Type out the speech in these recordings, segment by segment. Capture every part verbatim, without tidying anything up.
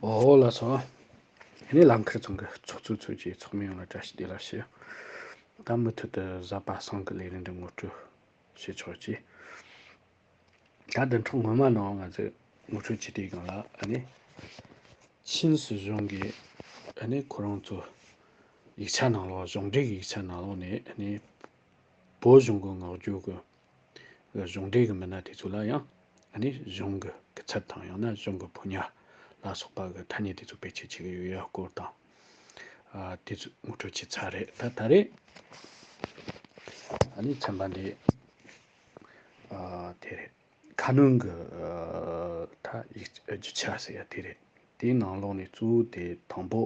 ཨོ་ལགས་སོ། ཨ་ནི་ལམ་ཁར་ཚང་གི་ཚོགས་གཙོ་ཚོས་ཀྱི་ཚོགས་མི་ཡོངས་ལ་བཀྲ་ཤིས་བདེ་ལེགས་ཞུ། ད་མུ་མཐུད་དུ་ཟབ་པ་གསང་གི་ལས་རིམ་འདི་ངོ་སྤྲོད་བྱེད་ཆོག་ཅིག་ད་བདུན་ཕྲག་སྔོན་མ་ནང་ང་ཚོས་ངོ་སྤྲོད་བྱས་དུས་སྒང་ལ་ཨ་ནི་ཆིན་སྲིད་གཞུང་གིས་ཨ་ནི་ཁོ་རང་ཚོ་ཡིག་ཆ་ནང་ལོགས་གཞུང་འབྲེལ་གྱི་ཡིག་ཆ་ནང་ལོགས་ནས་ཨ་ནི་བོད་གཞུང་གི་མངགས་བརྒྱུད་ཀྱི་གཞུང་འབྲེལ་གྱི་མི་སྣ་དེ་ཚོ་ལ་ཡང་ཨ་ནི་གཞུང་གི་སྐུ་ཚབ་དང་ཡང་ན་གཞུང་གི་ཕོ་ཉ་ལ་སོགས་པ་གི་ཐ་སྙད་དེ་ཚོ་བེད་སྤྱོད་བྱེད་ཀྱི་ཡོད་ཡ་སྐོར་དང་། ཨ་དེ་ཚོ་ངོ་སྤྲོད་བྱས་ཚར་རེད། ད་ད་རེས་ཨ་ནི་ཚན་པ་འདི་ཨ་དེ་རེད། ཁ་སྣོན་གྱི་ཨ་ད་ཡིག་རྒྱུ་ཆ་ཟེར་ཡ་དེ་རེད། དེའི་ནང་ལོགས་ནས་གཙོ་བོ་དེ་དང་པོ།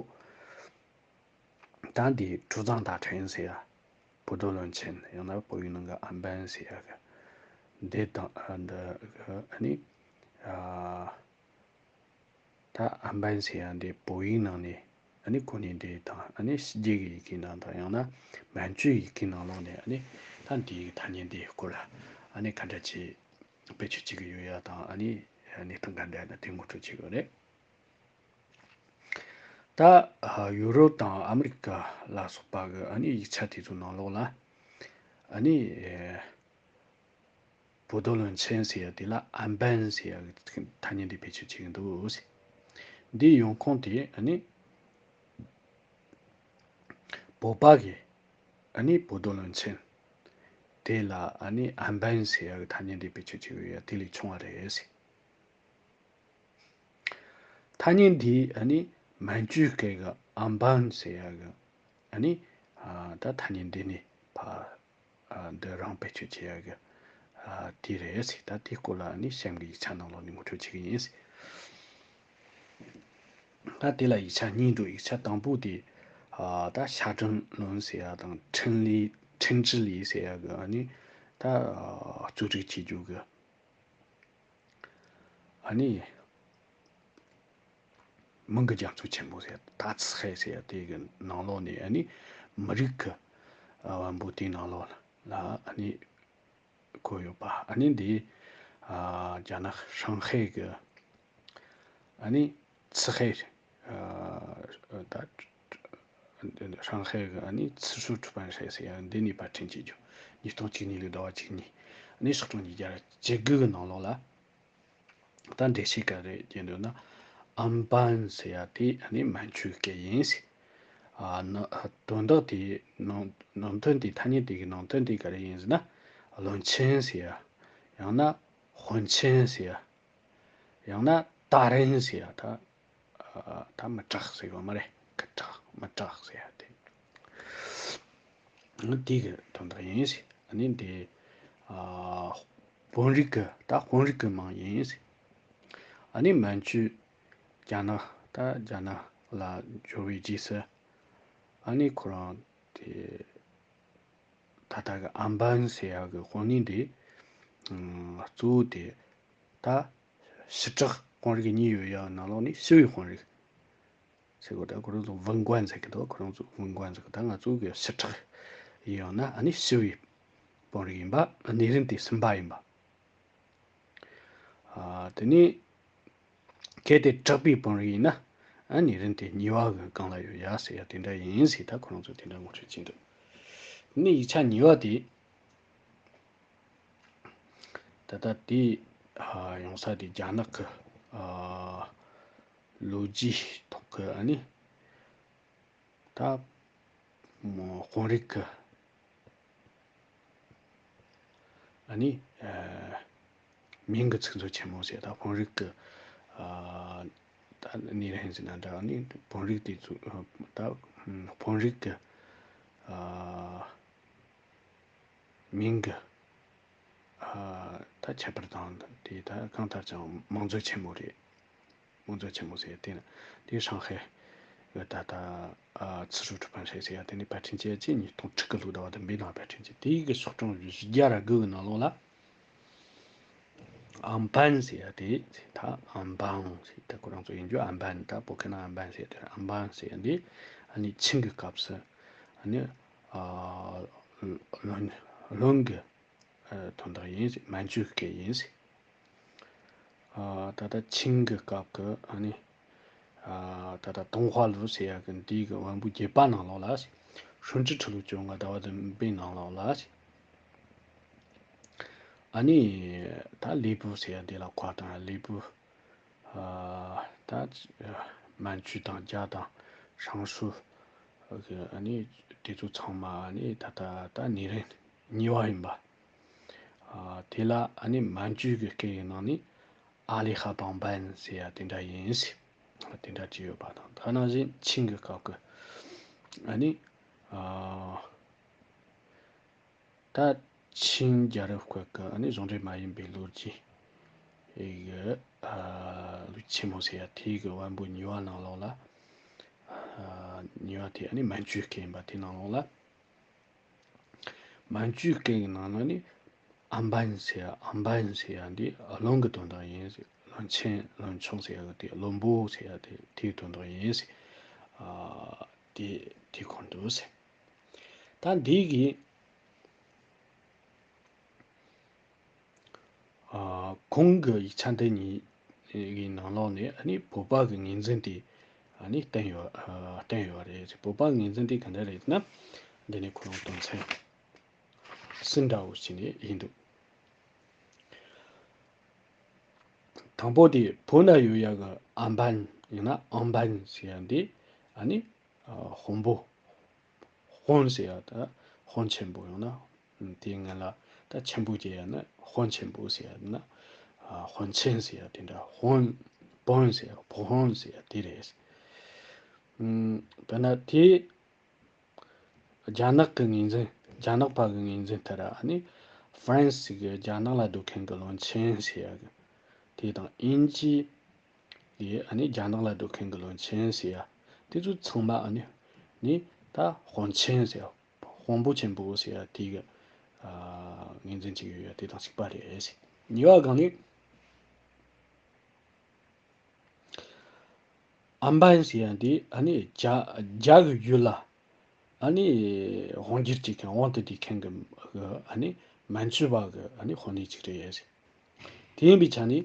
ད་འདི་ཀྲུའུ་ཙང་ཏ་ཁྲེན་ཟེར་ཡ། 普陀伦签 ཡང་ན་བོད་ཡིག་ནང་གི་ཨམ་བན་ཟེར་ཡ་གི་འདི་དང་ཨ་འདི་གི་ཨ་ནི་ཨ་ད་ཨམ་བན་ཟེར་ཡ་འདི་བོད་ཡིག་ནང་ནས་ཨ་ནི་གོ་གནས་འདི་དང་ཨ་ནི་ཕྱི་རྒྱལ་གི་ཡི་གེ་ནང་དང་ཡང་ན་མན་ཇུའི་ཡི་གེ་ནང་ལོགས་ནས་ཨ་ནི་ད་འདི་གི་ཐ་སྙད་འདི་སྐོར་ལ་ཨ་ནི་ག་འདྲ་ཅིག་བེད་སྤྱོད་བྱེད་ཀྱི་ཡོད་ཡ་དང་ཨ་ནི་གནས་སྟངས་ག་འདྲ་ཡིན་ན་དེ་ངོ་སྤྲོད་བྱེད་དགོས་རེད། ད་ཡུ་རོབ་དང་ཨ་མི་རི་ཀ་ལ་སོགས་པ་གི་ཨ་ནི་ཡིག་ཆ་དེ་ཚོའི་ནང་ལོགས་ལ་ཨ་ནི་ཨེ་བོ་དོ་ལོན་ཆེན་ཟེར་ཡ་དེ་ལ་ཨམ་བན་ཟེར་ཡ་གི་ཐ་སྙད་འདི་བེད་སྤྱོད་བྱེད་ཀྱི་འདུག་ཟེར། འདི་ཡོང་ཁུངས་དེ་ཨ་ནི་བོད་པ་གི་ཨ་ནི་བོ་དོ་ལོན་ཆེན་དེ་ལ་ཨ་ནི་ཨམ་བན་ཟེར་ཡ་གི་ཐ་སྙད་འདི་བེད་སྤྱོད་བྱེད་ཀྱི་ཡོད་ཡ་དེ་ལས་བྱུང་བ་རེད་ཟེར། ཐ་སྙད་འདི་ཨ་ནི་མན་ཇུའི་སྐད་ཀྱི་ཨམ་བན་ཟེར་ཡ་གི་ཨ་ནི་ཨ་ད་ཐ་སྙད་འདི་ནི་ཕ་ཨ་འདི་རང་བེད་སྤྱོད་བྱེད་ཡ་གི་ཨ་དེ་རེད་ཟེར། ད་དེའི་སྐོར་ལ་ཨ་ནི་གཤམ་གྱི་ཡིག་ཆ་ནང་ལོགས་ནས་ངོ་སྤྲོད་བྱེད་ཀྱི་ཡིན་ཟེར། ད་དེ་ལ་ཡིག་ཆ་གཉིས་འདུག་ཡིག་ཆ་དང་པོ་དེ་ཨ་ད་ཤ་ཀྲིན་ལུན་ཟེར་ཡ་དང་ཁྲིན་ལི་ཁྲིན་ཅི་ལི་ཟེར་ཡ་གི་ཨ་ནི་ད་ཨ་གཙོ་སྒྲིག་བྱེད་རྒྱུ་གི་ཨ་ནི་མིང་གི་རྒྱ་མཚོ་ཆེན་པོ་ཟེར་ད་ཙི་ཧེ་ཟེར་དེ་གི་ནང་ལོགས་ནས་ཨ་ནི་མི་རིགས་ཀྱི་ཨ་བམ་པོ་དེའི་ནང་ལོགས་ལ་ཨ་ནི་བཀོད་ཡོད་པ། ཨ་ནི་འདི་ཨ་རྒྱ་ནག་ཧྲང་ཧའེ་གི་ཨ་ནི་ཙི་ཧེ་ཨ་ད་ཧྲང་ཧའེ་གི་ཨ་ནི་ཚི་ཧྲུའུ་ཁྲུ་པན་ཧྲེ་ཟེར་ཡ་འདི་ནས་པར་སྐྲུན་བྱེད་རྒྱུ། ཉིས་སྟོང་བཅུ་གཉིས་ལོའི་ཟླ་བ་བཅུ་གཉིས་ཨ་ནི་ཕྱི་ལོ་ཉིས་བརྒྱ་བཅུ་དགུ་གི་ནང་ལོགས་ལ། ད་འགྲེལ་བཤད་ག་རེ་བྱེད་འདོད་ན། ཨམ་བན་ཟེར་ཡ་དེ་ཨ་ནི་མན་ཇུའི་སྐད་ཡིན་ཟེར། ཨ་ནི་དོན་དག་དེ་ནང་ནང་དོན་དེ་ཐ་སྙད་དེ་གི་ནང་དོན་དེ་ག་རེ་ཡིན་ཟེར་ན། བློན་ཆེན་ཟེར་ཡ། ཡང་ན་དཔོན་ཆེན་ཟེར་ཡ། ཡང་ན་ད་རན་ཟེར་ཡ་ད། ཨ་ད་མི་དྲག་ཟེར་བ་མ་རེད། སྐུ་དྲག་མི་དྲག་ཟེར་ཡ་དེ། དེ་གི་དོན་དག་ཡིན་ཟེར། ཨ་ནི་འདི་ཨ་དཔོན་རིགས་ཀྱི་ད་དཔོན་རིགས་ཀྱི་མིང་ཡིན་ཟེར། ཨ་ནི་མན་ཇུ་རྒྱ་ནག་ད་རྒྱ་ནག་ལ་འབྱོར་བའི་རྗེས་སུ་ཨ་ནི་ཁོ་རང་དེ་ད་ལྟ་གི་ཨམ་བན་ཟེར་ཡ་གི་དཔོན་གནས་འདི་ཨ་གཙོ་བོ་དེ་ད་ཞི་དྲག་དཔོན་རིགས་གཉིས་ཡོད་ཡ་ནང་ལོགས་ནས་ཞི་བའི་དཔོན་རིགས། ཟེར་གོ་ད་ཁོ་རང་ཚོ་文官ཟེར་གི་འདུག་ཁོ་རང་ཚོ་文官ཟེར་གི་ད་ང་ཚོ་གི་ཞི་དྲག་ཡིན་ཡང་ན་ཨ་ནི་ཞི་བའི་དཔོན་རིགས་ཡིན་པ། གནས་རིམ་དེ་གསུམ་པ་ཡིན་པ། ཨ་དེ་ནས་གལ་ཏེ་དྲག་པའི་དཔོན་རིགས་ཡིན་ན་ཨ་གནས་རིམ་དེ་གཉིས་པ་གི་སྒང་ལ་ཡོད་ཡ་ཟེར་ཡ་དེ་འདྲ་ཡིན་ཟེར། ད་ཁོ་རང་ཚོ་དེ་འདྲ་ངོ་སྤྲོད་བྱས་འདུག་ནི་ཡིག་ཆ་གཉིས་པ་དེ། ད་ལྟ་དེ་ཨ་ཡོང་ས་དེ་རྒྱ་ནག་གི་ཨ་ལོ་རྒྱུས་ཐོག་གི་ཨ་ནི་ད་མོ་དཔོན་རིགས་ཀྱི་ཨ་ནི་ཨ་མིང་གི་ཚིག་མཛོད་ཆེན་མོ་ཟེར། ད་དཔོན་རིགས་ཀྱི་ཨ་ད་ནི་རེད་ཟེར་ན་འདྲ། ཨ་ནི་དཔོན་རིགས་དེ་ཚོ་ད་དཔོན་རིགས་ཀྱི་ཨ་མིང་གི་ཨ་ད་ཁྱད་པར་དང་དེ་ད་གང་ལྟར་ཀྱང་མིང་མཛོད་ཆེན་མོ་རེད། མིང་མཛོད་ཆེན་མོ་ཟེར་དེ་ནི་དེ་ཧྲང་ཧའེ་གི་ད་ལྟ་ཨ་ཚི་ཧྲུའུ་ཁྲུ་པན་ཧྲེ་ཟེར་ཡ་དེ་ནི་པར་སྐྲུན་བྱས་རྗེས་ཉིས་སྟོང་དྲུག་གི་ལོའི་ཟླ་བ་བདུན་པའི་ནང་པར་སྐྲུན་བྱས། དེའི་གི་ཤོག་གྲངས་བཞི་བརྒྱ་ར་དགུ་གི་ནང་ལོགས་ལ་ཨམ་བན་ཟེར་ཡ་དེ་ད་ཨམ་བན་ཟེར་ད་ཁོ་རང་ཚོ་ཡིན་རྒྱུ་ཨམ་བན། ད་བོད་སྐད་ནང་ཨམ་བན་ཟེར་དེ་ཨམ་བན་ཟེར་ཡ་འདི་ཨ་ནི་ཆིང་གི་སྐབས་སུ་ཨ་ནི་ཨ་ལུན་ལུན་གི་ཨ་དོན་དག་ཡིན་ཟེར། མན་ཇུའི་སྐད་ཡིན་ཟེར། ཨ་ད་ལྟ་ཆིང་གི་སྐབས་ཀྱི་ཨ་ནི་ ཨ་ད་ལྟ་ཏུན་ཧོང་ལུའུ་ཟེར་ཡག་གི་འདི་གི་བོན་པོ་བརྒྱད་པ་ནང་ལོགས་ལ། ཧྲུན་ཀྲིག་ཁྲི་ལོ་བཅོ་ལྔ་ཟླ་བ་བདུན་པའི་ནང་ལོགས་ལ། ཨ་ནི་ད་ལི་པུ་ཟེར་ཡག་འདི་ལ་མཁོ་དང་ལི་པུ། ཨ་ད་མན་ཇུ་དང་རྒྱ་དང་ཧྲང་ཧྲུའུ་གི་ཨ་ནི་དེ་ཚོ་ཚང་མ་ཨ་ནི་ད་ལྟ་ད་ནེ་རན་ཉེ་བ་ཡིན་པ། ཨ་དེ་ལ་ཨ་ནི་མན་ཇུ་གི་སྐད་ཡིག་ནང་ནས་ཨ་ལི་ཧ་བང་བན་ཟེར་ཡག་དེ་འདྲ་ཡིན་ཟེར། དེ་འདྲ་བྲིས་ཡོད་པ་དང་། ད་ནང་བཞིན་ཆིང་གི་སྐབས་ཀྱི་ཨ་ནི་ཨ་ད་ཆིང་རྒྱལ་རབས་སྐབས་ཀྱི་ཨ་ནི་གཞུང་འབྲེལ་མ་ཡིན་པའི་ལོ་རྒྱུས་ཀྱི་ཨ་ལུགས་ཆེན་མོ་ཟེར་ཡག་དེ་གི་བོན་པོ་ཉེ་བ་ནང་ལོགས་ལ། ཨ་ཉེ་བ་དེ་ཨ་ནི་མན་ཇུའི་སྐད་ཡིན་པ་དེ་ནང་ལོགས་ལ། མན་ཇུའི་སྐད་ཀྱི་ནང་ན་ནི་ཨམ་བན་ཟེར་ཡག་ཨམ་བན་ཟེར་ཡག་འདི་བློན་གྱི་དོན་དག་ཡིན་ཟེར། བློན་ཆེན་བློན་ཆུང་ཟེར་ཡག་གི་དེ་བློན་པོ་ཟེར་ཡག་དེ་དེའི་དོན་དག་ཡིན་ཟེར། ཨ་དེ་དེ་གོ་འདུག་ཟེར། ད་འདི་གི་ཨ་གོང་གི་ཡིག་ཆ་འདི་གཉིས་ཀྱི་ནང་ལོགས་ནས་ཨ་ནི་བོད་པ་གི་ངོས་འཛིན་དེ་ཨ་ནི་བསྟན་ཡོད། ཨ་བསྟན་ཡོད་རེད། བོད་པ་ངོས་འཛིན་དེ་ག་འདྲ་རེད་ན། འདི་ནས་ཁོ་རང་དོན་ཚན་གསུམ་འདྲ་བོ་ཞིག་ནས་ཡིན་འདུག། དང་པོ་དེ་བོད་ན་ཡོད་ཡག་གི་ཨམ་བན་ཡང་ན་ཨམ་བན་ཟེར་ཡག་འདི་ཨ་ནི་ཨ་དཔོན་པོ། དཔོན་ཟེར་ཡག་ད་དཔོན་ཆེན་པོ། ཡང་ན་དེའི་སྔོན་ལ་ད་ཆེན་པོ་སྐྱེ་ཡག་ན་དཔོན་ཆེན་པོ་ཟེར་ཡག་ན། ཨ་དཔོན་ཆེན་ཟེར་ཡག་དེ་འདྲ། དཔོན་དཔོན་ཟེར་ཡག་བོན་ཟེར་ཡག་དེ་རེད། ཨུམ་དཔེར་ན་དེ་རྒྱ་ནག་གི་ངོས་འཛིན། རྒྱ་ནག་པ་གི་ངོས་འཛིན་ལྟར་ཨ་ནི་ཧྥ་རན་སི་གི་རྒྱ་ནག་ལ་སྡོད་མཁན་གི་བློན་ཆེན་ཟེར་ཡག་གི་དེ་དང་། དབྱིན་ཇི་ཡི་ཨ་ནི་རྒྱ་ནག་ལ་སྡོད་མཁན་གི་བློན་ཆེན་ཟེར་ཡག་དེ་ཚོ་ཚང་མ་ཨ་ནི་ནི་ད་དཔོན་ཆེན་ཟེར་ཡག་དཔོན་པོ་ཆེན་པོ་ཟེར་ཡག་དེ་གི་ཨ་ངོས་འཛིན་བྱེད་ཀྱི་ཡོད་ཡག་དེ་དང་གཅིག་པ་རེད་ཟེར། གཉིས་པ་སྒང་ནས་ཨམ་བན་ཟེར་ཡག་འདི་ཨ་ནི་རྒྱ་རྒྱ་གི་ཡུལ་ལ་ཨ་ནི་དབང་སྒྱུར་བྱེད་མཁན་དབང་དུ་བསྡུས་མཁན་གི་ཨ་ནི་མན་ཇུ་པ་གི་ཨ་ནི་དཔོན་གནས་གཅིག་རེད་ཟེར། དེ་ཡིན་པའི་ཆ་ནས་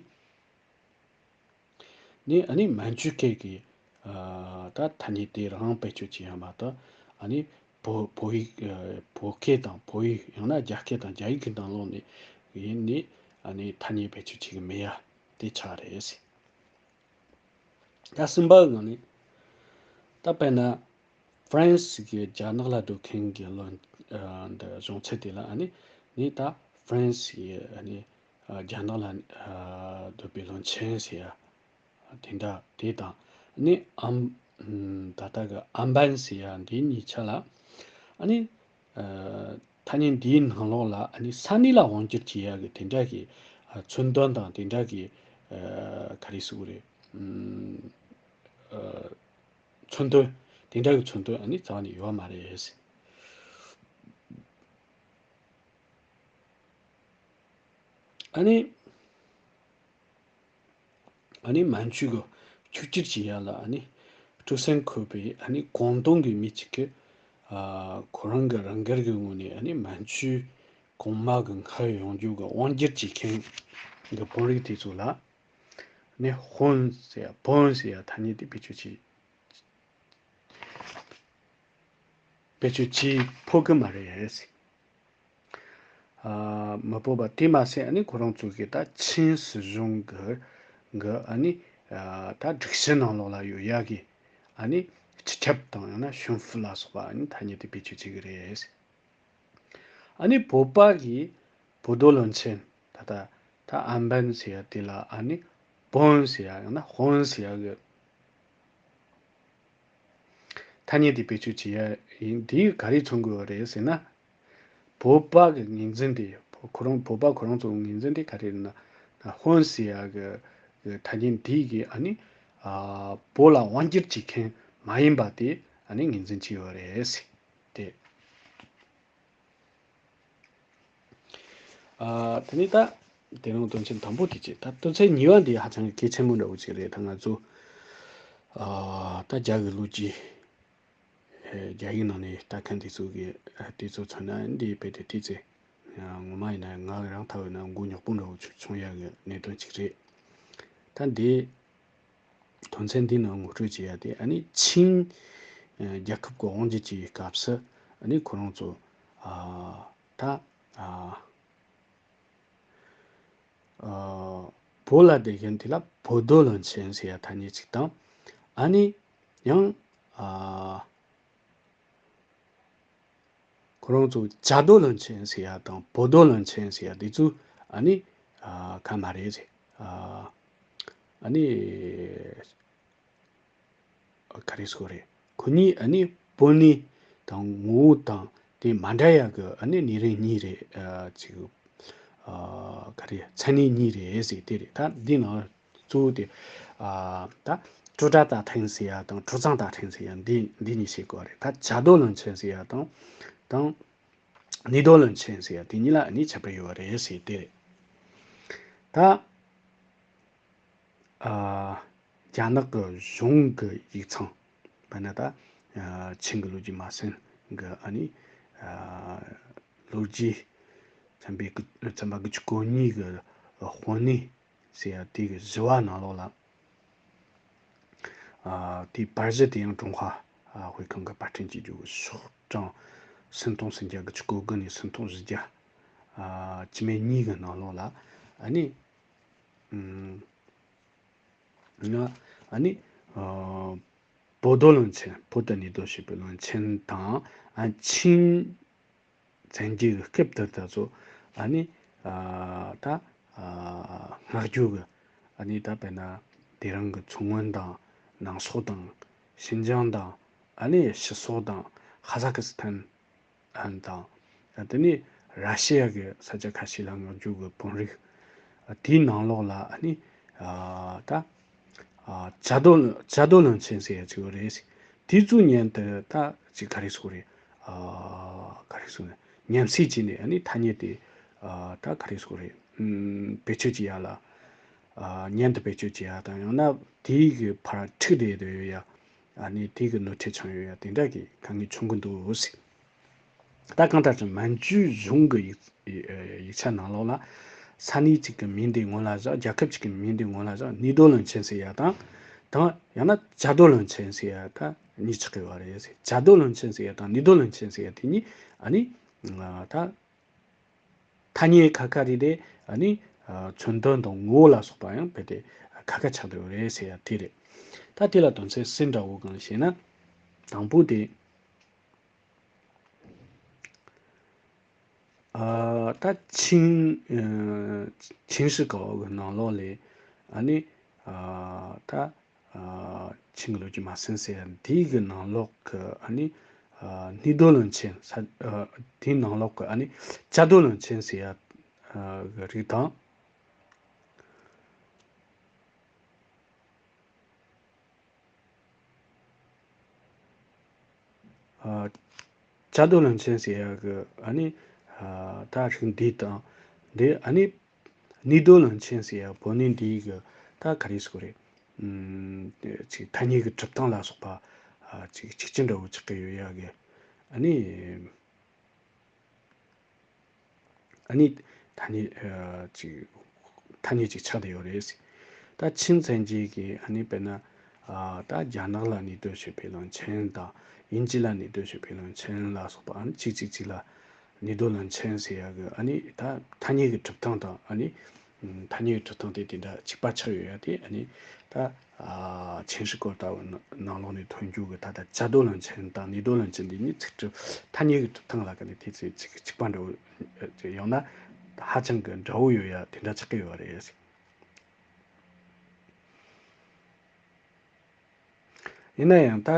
ནི་ཨ་ནི་མན་ཇུ་སྐད་ཀྱི་ཨ་ད་ཐ་སྙད་དེ་རང་བེད་སྤྱོད་བྱེད་ཡག་མ་གཏོགས། ཨ་ནི་བོད་བོད་ཡིག་ཨ་བོད་སྐད་དང་བོད་ཡིག་ཡང་ན་རྒྱ་སྐད་དང་རྒྱ་ཡིག་གི་ནང་ལོགས་ནས་ཡིན་ནི་ཨ་ནི་ཐ་སྙད་བེད་སྤྱོད་བྱེད་ཀྱི་མེད་ཡག་དེ་ཆགས་རེད་ཟེར། ད་གསུམ་པ་གི་ནི་ད་དཔེར་ན་ཧྥ་རན་སི་གི་རྒྱ་ནག་ལ་སྡོད་མཁན་གྱི་བློན་ཨ་འདི་གཞུང་ཚབ་དེ་ལ་ཨ་ནི་ནི་ད་ཧྥ་རན་སི་ཡི་ཨ་ནི་ཨ་རྒྱ་ནག་ལ་ཨ་སྡོད་པའི་བློན་ཆེན་ཟེར་ཡག་དེ་འདྲ་དེ་དང་། ནི་ཨམ་ཨམ་ད་ལྟ་གི་ཨམ་བན་ཟེར་ཡག་འདི་གཉིས་ཆ་ལ་ཨ་ནི་ཨ་ཐ་སྙད་འདིའི་ནང་ལོགས་ལ་ཨ་ནི་ས་གནས་ལ་དབང་སྒྱུར་བྱེད་ཡག་གི་དེ་འདྲ་གི་ཨ་མཚོན་དོན་དང་དེ་འདྲ་གི་ཨ་ག་རེ་ཟེར་དགོས་རེད། ཨམ་ཨ་མཚོན་དོན་དེ་འདྲ་གི་མཚོན་དོན་ཨ་ནི་རྩ་བ་ནས་ཡོད་མ་རེད། ཨ་ནི་ཨ་ནི་མན་ཇུ་གི་ཕྱུག་འགྱུར་བྱེད་ཡག་ལ་ཨ་ནི་སྤྲུལ་སེམས་འཁོལ་བའི་ཨ་ནི་ཀོང་ཏུང་གི་མི་གཅིག་གིས་ཨ་ཁོ་རང་གི་རང་སྒེར་གྱི་ངོས་ནས་ཨ་ནི་མན་ཇུ་གོང་མ་གི་སྔར་ཡོང་རྒྱུ་གི་དབང་སྒྱུར་བྱེད་མཁན་གྱི་དཔོན་རིགས་དེ་ཚོ་ལ་ནི་དཔོན་ཟེར་ཡག་བོན་ཟེར་ཡག་ཐ་སྙད་དེ་བེད་སྤྱོད་བྱེད། བེད་སྤྱོད་བྱེད་ཕོད་ཀྱི་མ་རེད། ཨ་མི་ཕོད་པ་དེ་མ་ཟད་ཨ་ནི་ཁོ་རང་ཚོ་གི་ད་ཆིན་སྲིད་གཞུང་གི་གི་ཨ་ནི་ཨ་ད་སྒྲིག་གཞི་ནང་ལོགས་ལ་ཡོད་ཡག་གི་ཨ་ནི་སྤྱི་ཁྱབ་དང་ཡང་ན་ཤུན་ཧྥུ་ལ་སོགས་པ་ཨ་ནི་ཐ་སྙད་དེ་བེད་སྤྱོད་བྱེད་ཀྱི་རེད། ཨ་ནི་བོད་པ་གི་བོད་མདོ་བློན་ཆེན་ད་ལྟ་ད་ཨམ་བན་ཟེར་ཡག་དེ་ལ་ཨ་ནི་བོན་ཟེར་ཡག་ཡང་ན་ཧོན་ཟེར་ཡག་གི་ཐ་སྙད་དེ་བེད་སྤྱོད་བྱེད་ཡག་ཡིན། དེ་ག་རེ་མཚོན་གྱི་ཡོད་རེད་ཟེར་ན། བོད་པ་གི་ངོས་འཛིན་དེ་ཁོ་རང་བོད་པ་ཁོ་རང་ཚོ་ངོས་འཛིན་དེ་ག་རེ་རེད་ན། ཧོན་ཟེར་ཡག་གི་གི་ཐ་སྙད་དེ་གི་ཨ་ནི་ཨ་བོད་ལ་དབང་སྒྱུར་བྱེད་མཁན་མ་ཡིན་པ་དེ་ཨ་ནི་ངོས་འཛིན་བྱས་ཡོད་རེད་ཟེར་ཏེ། ཨ་དེ་ནས་ད་དེ་རིང་དོན་ཚན་དང་པོ་དེ་བྱས། ད་དོན་ཚན་གཉིས་པ་འདི་ཧ་ཅང་གི་གལ་ཆེན་པོ་འདྲ་བོ་ཅིག་རེད། ད་ང་ཚོ་ཨ་ད་རྒྱ་གི་ལོ་རྒྱུས་ཨེ་རྒྱ་ཡིག་ནང་ནས་ལྟ་མཁན་དེ་ཚོ་གི་ཨ་དེ་ཚོ་མཚོན་ན་འདི་རྦད་དེ་དེ་ཚེ་ཨ་ངོ་མ་ཡིན་ན་ང་རང་ཐག་ཡོད་ན་མགོ་ཉོག་པོ་འདྲ་བོ་ཅིག་བྱུང་ཡག་གི་གནད་དོན་ཅིག་རེད། ད་འདི་ དོན་ཚན་འདི་ནང་ངོ་སྤྲོད་བྱེད་ཡ་དེ་ཨ་ནི་ཆིང་ཨ་རྒྱལ་ཁབ་ཀྱི་དབང་སྒྱུར་བྱེད་པའི་སྐབས་སུ་ཨ་ནི་ཁོ་རང་ཚོ་ཨ་ད་ཨ་ཨ་བོད་ལ་བསྡད་མཁན་དེ་ལ་བོད་རྡོར་བློན་ཆེན་ཟེར་ཡ་ཐ་སྙད་ཅིག་དང་། ཨ་ནི་ཡང་ཨ་ཁོ་རང་ཚོ་བྱ་རྡོར་བློན་ཆེན་ཟེར་ཡ་དང་བོད་རྡོར་བློན་ཆེན་ཟེར་ཡ་དེ་ཚོ་ཨ་ནི་ཨ་ག་མ་རེད་ཟེར། ཨ་ཨ་ནི་ག་རེ་ཟེར་དགོས་རེད། ཁོ་གཉིས་ཨ་ནི་པོ་ནི་དང་ངོ་བོ་དང་དེ་མ་འདྲ་ཡ་གི་ཨ་ནི་ནི་རེད་གཉིས་རེད། ཨ་ཅིག་ཨ་ག་རེ་མཚན་གནས་གཉིས་རེད་ཟེར་དེ་རེད། ད་འདི་ནང་གཙོ་བོ་དེ་ཨ་ད་ཀྲོ་ཀྲ་ཏ་ཐེན་ཟེར་ཡ་དང་ཀྲོ་ཚང་ཏ་ཐེན་ཟེར་ཡ་འདི་འདི་གཉིས་བཤད་དགོས་རེད། ད་བྱ་རྡོར་བློན་ཆེན་ཟེར་ཡ་དང་དང་ནི་རྡོར་བློན་ཆེན་ཟེར་ཡ་དེ་གཉིས་ལ་ཨ་ནི་ཁྱད་པར་ཡོད་རེད་ཟེར་དེ་རེད། ད་ཨ་རྒྱ་ནག་གི་གཞུང་གི་ཡིག་ཚང་། དཔེར་ན་ད་ཨ་ཆིང་གི་ལོ་རྒྱུས་མ་ཟིན་གི་ཨ་ནི་ཨ་ལོ་རྒྱུས་ཚན་པའི་དགུ་ཚན་པ་དགུ་བཅུ་གོ་གཉིས་གི་དཔོན་གནས་ཟེར་ཡ་དེ་གི་བཞི་བ་ནང་ལོགས་ལ། ཨ་དེའི་བར་གཞི་དེ་ཡང་ཀྲུང་ཧྭ་ཨ་དབུས་ཁམས་ཀྱི་པར་སྐྲུན་བྱེད་རྒྱུ་གི་ཤོག་གྲངས་སུམ་སྟོང་སུམ་བརྒྱ་དགུ་བཅུ་གོ་དགུ་ནས་སུམ་སྟོང་བཞི་བརྒྱ་ཨ་བཅུ་མེད་གཉིས་ཀྱི་ནང་ལོགས་ལ་ཨ་ནི་ཨུམ་ང་ཨ་ནི་ཨ་བོད་རྡོར་བློན་ཆེན། བོད་དུ་ནི་རྡོར་ཞེས་པའི་བློན་ཆེན་དང་ཨ་ཆིང་བཙན་རྒྱལ་གྱི་སྐབས་དེར་ད་ཚོ་ཨ་ནི་ཨ་ད་ཨ་སྔ་རྒྱུ་གི་ཨ་ནི་ད་དཔེར་ན་དེ་རིང་གི་མཚོ་སྔོན་དང་ནང་སོག་དང་ཤིན་ཅང་དང་ཨ་ནི་ཕྱི་སོག་དང་ཧ་ཟ་ཁི་སི་ཐན་ཨན་དང་ཨ་དེ་ནི་ར་ཤི་ཡ་གི་ས་ཆ་ཁ་ཤས་ལ་སྔ་རྒྱུ་གི་བོད་རིགས་ཨ་དེའི་ནང་ལོགས་ལ་ཨ་ནི་ཨ་ད་ཨ་བྱ་རྡོར་བྱ་རྡོར་བློན་ཆེན་ཟེར་ཡ་ཅིག་ཡོད་རེད། དེ་ཚོ་མཉམ་དུ་ད་ཅིག་ག་རེ་ཟེར་དགོས་རེད། ཨ་ག་རེ་ཟེར་ནས་མཉམ་བསྲེས་བྱས་ནས་ཨ་ནི་ཐ་སྙད་དེ་ཨ་ད་ག་རེ་ཟེར་དགོས་རེད། ཨུམ་བེད་སྤྱོད་བྱེད་ཡ་ལ་ཨ་མཉམ་དུ་བེད་སྤྱོད་བྱེད་ཡ་དང་ཡང་ན་དེའི་གི་ཕར་འཁྲིག་བསྡད་ཡོད་ཡ། ཨ་ནི་དེའི་གི་ནོར་འཁྲུལ་བྱུང་ཡོད་ཡ་དེ་འདྲ་གི་དཀའ་ངལ་བྱུང་གི་འདུག་ཟེར། ད་གང་ལྟར་ཀྱང་མན་ཇུའི་གཞུང་གི་ཡིག་ཡིག་ཆ་ནང་ལོགས་ལ་ས་གནས་གཅིག་གི་མིང་དེ་སྔོན་ལ་བཞག་རྒྱལ་ཁབ་གཅིག་གི་མིང་དེ་སྔོན་ལ་བཞག་ནི་རྡོར་བློན་ཆེན་ཟེར་ཡ་དང་དང་ཡང་ན་བྱ་རྡོར་བློན་ཆེན་ཟེར་ཡ་ད་གཉིས་ཆགས་ཀྱི་ཡོད་རེད་ཟེར། བྱ་རྡོར་བློན་ཆེན་ཟེར་ཡ་དང་ནི་རྡོར་བློན་ཆེན་ཟེར་ཡ་དེ་གཉིས་ཨ་ནི་ད་ཐ་སྙད་ཁ་ཁ་རེ་རེ་ཨ་ནི་མཚོན་དོན་དང་ངོ་བོ་ལ་སོགས་པ་ཡང་རྦད་དེ་ཁ་ཁ་ཆགས་བསྡད་ཡོད་རེད་ཟེར་ཡ་དེ་རེད། ད་དེ་ལ་དོན་ཚན་གསུམ་འདྲ་བོ་གང་ཞེ་ན། དང་པོ་དེ། ཨ་ད་ཆིང་ཨ་ཆིང་ཧྲི་ཀའོ་གི་ནང་ལོགས་ལས་ཨ་ནི་ཨ་ད་ཨ་ཆིང་གི་ལོ་རྒྱུས་མ་ཟིན་ཟེར་ཡ་འདི་གི་ནང་ལོགས་ཀྱི་ཨ་ནི་ཨ་ནི་རྡོར་བློན་ཆེན་ས་ཨ་དེའི་ནང་ལོགས་ཀྱི་ཨ་ནི་བྱ་རྡོར་བློན་ཆེན་ཟེར་ཡ་ཨ་གི་རིགས་དང་། ཨ་བྱ་རྡོར་བློན་ཆེན་ཟེར་ཡ་གི་ཨ་ནི་ཨ་ད་རིགས་འདི་དང་འདི་ཨ་ནི་ནི་རྡོར་བློན་ཆེན་ཟེར་ཡ་བོད་ནི་འདི་གི་ད་ག་རེ་ཟེར་དགོས་རེད། ཨུམ་ཅིག་ཐ་སྙད་ཀྱི་གྲུབ་སྟངས་ལ་སོགས་པ་ཨ་ཅིག་གཅིག་གཅིག་འདྲ་བོ་ཆགས་ཀྱི་ཡོད་ཡ་གི་ཨ་ནི། ཨ་ནི་ཐ་སྙད་ཨ་ཅིག་ཐ་སྙད་ཅིག་ཆགས་བསྡད་ཡོད་རེད། ད་ཆིང་བཙན་རྒྱལ་གྱིས་ཨ་ནི་དཔེར་ན་ཨ་ད་རྒྱ་ནག་ལ་ནི་རྡོར་ཞེས་པའི་བློན་ཆེན་དང་དབྱིན་ཇི་ལ་ནི་རྡོར་ཞེས་པའི་བློན་ཆེན་ལ་སོགས་པ་ཨ་ནི་གཅིག་གཅིག་གཅིག་ལ་ནི་རྡོར་བློན་ཆེན་ཟེར་ཡ་གི་ཨ་ནི་ད་ཐ་སྙད་ཀྱི་གྲུབ་སྟངས་དང་ཨ་ནི་ཐ་སྙད་ཀྱི་གྲུབ་སྟངས་དེ་དེ་འདྲ་གཅིག་པ་ཆགས་ཡོད་ཡ་དེ་ཨ་ནི་ད། ཨ་ཆིང་ཧྲི་ཀའོ་ལྟ་བུ་ནང་ལོགས་ནས་ཐོན་རྒྱུ་གི་ད་ལྟ་བྱ་རྡོར་བློན་ཆེན་དང་ནི་རྡོར་བློན་ཆེན་འདི་གཉིས་ཚིག་གྲུབ་ཐ་སྙད་ཀྱི་གྲུབ་སྟངས་ལ་ག་ནས་དེ་ཚིག་ཚིག་གཅིག་པ་འདྲ་བོ་ཡང་ན་ཧ་ཅང་གི་འདྲ་བོ་ཡོད་ཡ་དེ་འདྲ་ཆགས་ཀྱི་ཡོད་རེད། ཡིན་ན་ཡང་ད་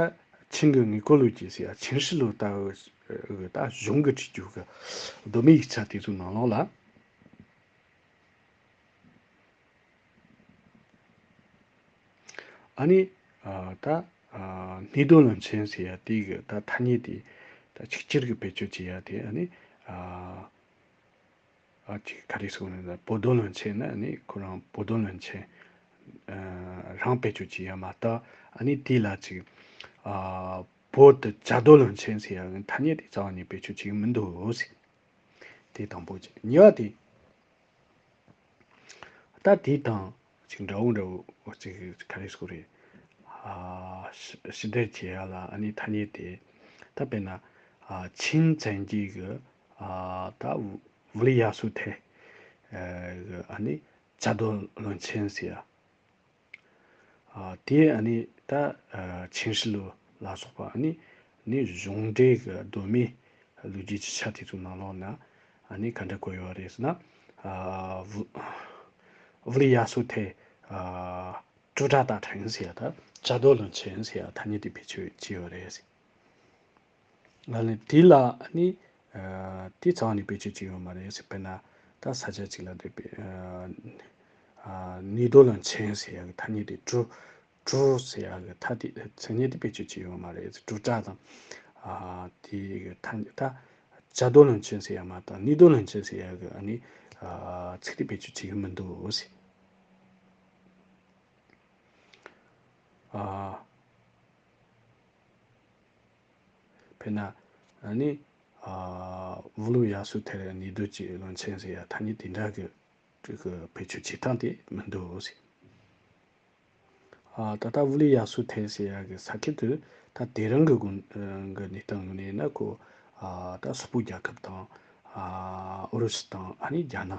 ཆིང་གི་དངུལ་རྐོ་ལོ་རྒྱུས་ཟེར་ཡ་ཆིང་ཧྲི་ལོ་ལྟ་བུ་གི་ད་གཞུང་གི་བྲིས་རྒྱུ་གི་གདོད་མའི་ཡིག་ཆ་དེ་ཚོའི་ནང་ལོགས་ལ། ཨ་ནི་ཨ་ད་ཨ་ནི་རྡོར་བློན་ཆེན་ཟེར་ཡ་དེ་གི་ད་ཐ་སྙད་དེ་ད་ཆིག་ཆར་གི་བེད་སྤྱོད་བྱེད་ཡ་དེ་ཨ་ནི་ཨ་ཨ་ཅིག་ག་རེ་ཟེར་ན་བོད་རྡོར་བློན་ཆེན་ནི་ཨ་ནི་ཁོ་རང་བོད་རྡོར་བློན་ཆེན་ཨ་རང་བེད་སྤྱོད་བྱེད་ཡ་མ་གཏོགས་ཨ་ནི་དེ་ལ་ཅིག་ཨ་བོད་དུ་བྱ་རྡོར་བློན་ཆེན་ཟེར་ཡ་གི་ཐ་སྙད་དེ་རྩ་བ་ནས་བེད་སྤྱོད་བྱེད་ཀྱི་མི་འདུག་ཟེར། དེ་དང་པོ་ཅིག་གཉིས་པ་དེ། ད་དེ་དང་ཅིག་འདྲ་བོ་འདྲ་བོ་ཅིག་ག་རེ་ཟེར་དགོས་རེད། ཨ་ཞི་ཞི་བདེ་བྱེད་ཡ་ལ་ཨ་ནི་ཐ་སྙད་དེ། ད་དཔེར་ན་ཨ་ཆིང་བཙན་གྱི་གི་ཨ་ད་ཝུ་ལི་ཡ་སུ་ཐེ་གི་ཨ་ནི་བྱ་དོ་བློན་ཆེན་ཟེར་ཡ། ཨ་དེ་ཨ་ནི་ད་ཨ་ཆིང་ཧྲི་ལུ་ལ་སོགས་པ་ཨ་ནི་ནི་གཞུང་འབྲེལ་གྱི་གདོད་མའི་ལོ་རྒྱུས་ཀྱི་ཆ་དེ་ཚོའི་ནང་ལོགས་ན་ཨ་ནི་ག་འདྲ་བཀོད་ཡོད་རེད་ཟེར་ན། ཨ་ཝུ་ཝུ་ལི་ཡ་སུ་ཐེ་ཨ་ཀྲུ་ཀྲ་ཏ་ཁྲེང་ཟེར་ཡ། ད་བྱ་དོ་བློན་ཆེན་ཟེར་ཡ་ཐ་སྙད་དེ་བེད་སྤྱོད་བྱས་ཡོད་རེད། ཨ་ནི་དེ་ལ་ཨ་ནི་ཨ་དེ་རྩ་བ་ནས་བེད་སྤྱོད་བྱས་ཡོད་མ་རེད་ཟེར། དཔེར་ན་ད་ས་ཆ་གཅིག་ལ་འདོད་པའི་ཨ་ཨ་ནུས་དོ་བློན་ཆེན་ཟེར་ཡ་གི་ཐ་སྙད་དེ་ཀྲུ་ཀྲུ་ཟེར་ཡ་གི་ཐ་དེ་མཚན་ཉིད་དེ་བེད་སྤྱོད་བྱས་ཡོད་མ་རེད། ཀྲུ་ཀྲ་དང་ཨ་དེ་གི་ཐ་ད་བྱ་དོ་བློན་ཆེན་ཟེར་ཡ་མ་དང་ནུས་དོ་བློན་ཆེན་ཟེར་ཡ་གི་ཨ་ནི་ཨ་ཚིག་དེ་བེད་སྤྱོད་བྱེད་ཀྱི་མི་འདུག་ཟེར། ཨ་དཔེར་ན་ཨ་ནི་ཨ་ཝུ་ལུ་ཡ་སུ་ཐེ་ནུས་དོ་ཀྱི་བློན་ཆེན་ཟེར་ཡ་ཐ་སྙད་དེ་འདྲ་གི་ཅིག་གི་བེད་སྤྱོད་བྱེད་སྟངས་དེ་མི་འདུག་ཟེར། ཨ་ད་ལྟ་ཝུ་ལི་ཡ་སུ་ཐེ་ཟེར་ཡ་གི་ས་ཁུལ་དུ་ད་དེ་རིང་གི་གོ་གི་གནས་སྟངས་ངོས་ནས་ཡིན་ན་ཁོ་ཨ་ད་སོག་པོ་རྒྱལ་ཁབ་དང་ཨ་ཨུ་རུ་སུ་དང་ཨ་ནི་རྒྱ་ནག་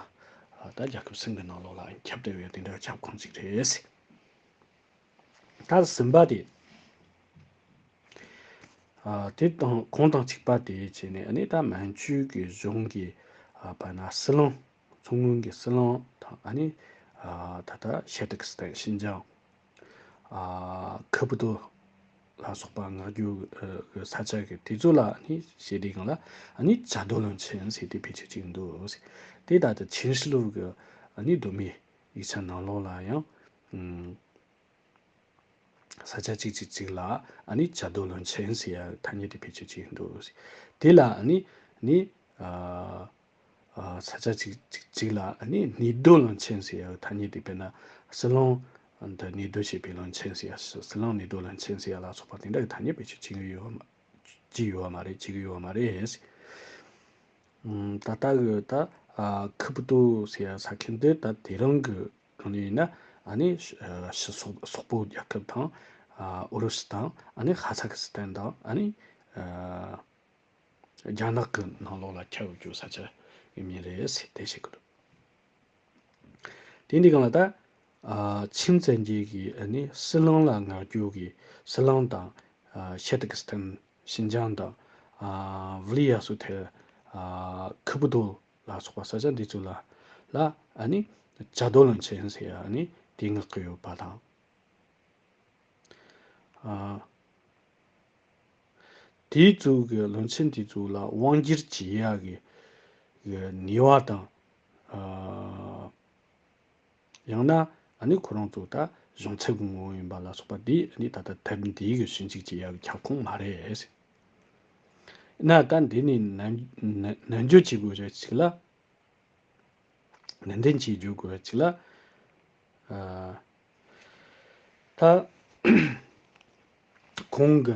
ཨ་ད་རྒྱལ་ཁབ་གསུམ་གི་ནང་ལོགས་ལ་ཁྱབ་བསྡད་ཡོད་དེ་འདྲ་ཁྱབ་ཁོངས་ཅིག་རེད་ཟེར། ད་གསུམ་པ་དེ། ཨ་དེ་དང་ཁོང་དང་གཅིག་པ་དེ་བྱས་ནས་ཨ་ནི་ད་མན་ཇུ་གི་གཞུང་གི་ཨ་བར་ན་ཟི་ལིང་མཚོ་སྔོན་གྱི་ཟི་ལིང་དང་ཨ་ནི་ཨ་ད་ལྟ་ཤེ་ཏི་ཀི་སི་ཐན་ཤིན་ཅང་ཨ་ཁུ་པུ་ཏོ་ལ་སོགས་པ་མངའ་སྡེ་གི་ས་ཆ་གི་དེ་ཚོ་ལ་ཨ་ནི་ཞེ་དེ་སྒང་ལ་ཨ་ནི་བྱ་དོ་བློན་ཆེན་ཟེར་དེ་བེད་སྤྱོད་བྱེད་ཀྱི་འདུག་ཟེར། དེ་ད་ལྟ་ཆིན་ཧྲི་ལུ་གི་ཨ་ནི་གདོད་མའི་ཡིག་ཆ་ནང་ལོགས་ལ་ཡང་ཨུམ། ས་ཆ་གཅིག་གཅིག་གཅིག་ལ་ཨ་ནི་བྱ་དོ་བློན་ཆེན་ཟེར་ཡ་ཐ་སྙད་དེ་བེད་སྤྱོད་བྱེད་ཀྱི་འདུག། དེ་ལ་ཨ་ནི་ནི་ཨ་ཨ་ས་ཆ་གཅིག་གཅིག་གཅིག་ལ་ཨ་ནི་ནུས་དོ་བློན་ཆེན་ཟེར་ཡ་ཐ་སྙད་དེ། དཔེར་ན་ཟི་ལིང་འདི་ནུས་དོ་བྱེད་པའི་བློན་ཆེན་ཟེར་ཡ། ཟི་ལིང་ནུས་དོ་བློན་ཆེན་ཟེར་ཡ་ལ་སོགས་པ་དེ་འདྲ་གི་ཐ་སྙད་བེད་སྤྱོད་བྱེད་ཀྱི་ཡོད་མ་བྱེད་ཀྱི་ཡོད་མ་རེད། བྱེད་ཀྱི་ཡོད་མ་རེད། ད་ལྟ་གི་ད་ཨ་ཁུ་པུ་ཏོ་ཟེར་ཡ་ས་ཁུལ་འདི་ད་དེ་རིང་གི་གང་ནས་ཡིན་ན་ཨ་ནི་ཨ་ཕྱི་སོག་སོག་པོ་རྒྱལ་ཁབ་དང་ཨ་ཨུ་རུ་སུ་དང་ཨ་ནི་ཧ་ས་ཁི་སི་ཐན་དང་ཨ་ནི་ཨ་རྒྱ་ནག་གི་ནང་ལོགས་ལ་ཁྱབ་ཡོད་རྒྱུ་ས་ཆ་ཡིན་ངེས་རེད་ཟེར་དེ་བཤད་གི་འདུག། དེ་འདི་གང་ལ་ད་ཨ་ཆིང་བཙན་གྱི་གི་ཨ་ནི་ཟི་ལིང་ལ་མངའ་སྡེ་གི་ཟི་ལིང་དང་ཨ་ཤེ་ཏི་ཀི་སི་ཐན་ཤིན་ཅང་དང་ཨ་ཝུ་ལི་ཡ་སུ་ཐེ་ཨ་ཁུ་པུ་ཏོ་ལ་སོགས་པ་ས་ཆ་འདི་ཚོ་ལ་ལ་ཨ་ནི་བྱ་དོ་བློན་ཆེན་ཟེར་ཡ་ཨ་ནི་དེ་མངགས་གི་ཡོད་པ་དང་། ཨ་དེ་ཚོ་གི་བློན་ཆེན་དེ་ཚོ་ལ་དབང་སྒྱུར་བྱེད་ཡ་གི་གི་ནུས་པ་དང་། ཨ་ཡང་ན་ཨ་ནི་ཁོ་རང་ཚོ་ད་གཞུང་ཚབ་ཀྱི་ངོ་བོ་ཡིན་པ་ལ་སོགས་པ་འདི་ཨ་ནི་ད་ལྟ་ཐབས་འདི་གི་ཞིབ་འཇུག་བྱེད་ཡ་གི་ཁྱབ་ཁོངས་མ་རེད། ན་ད་འདི་ནི་ནན་ནན་ནན་བརྗོད་བྱེད་དགོས་རེད་ཅིག་ལ། ནན་ཏན་གྱིས་བརྗོད་དགོས་རེད་ཅིག་ལ། ཨ་ད་ཁོང་གི་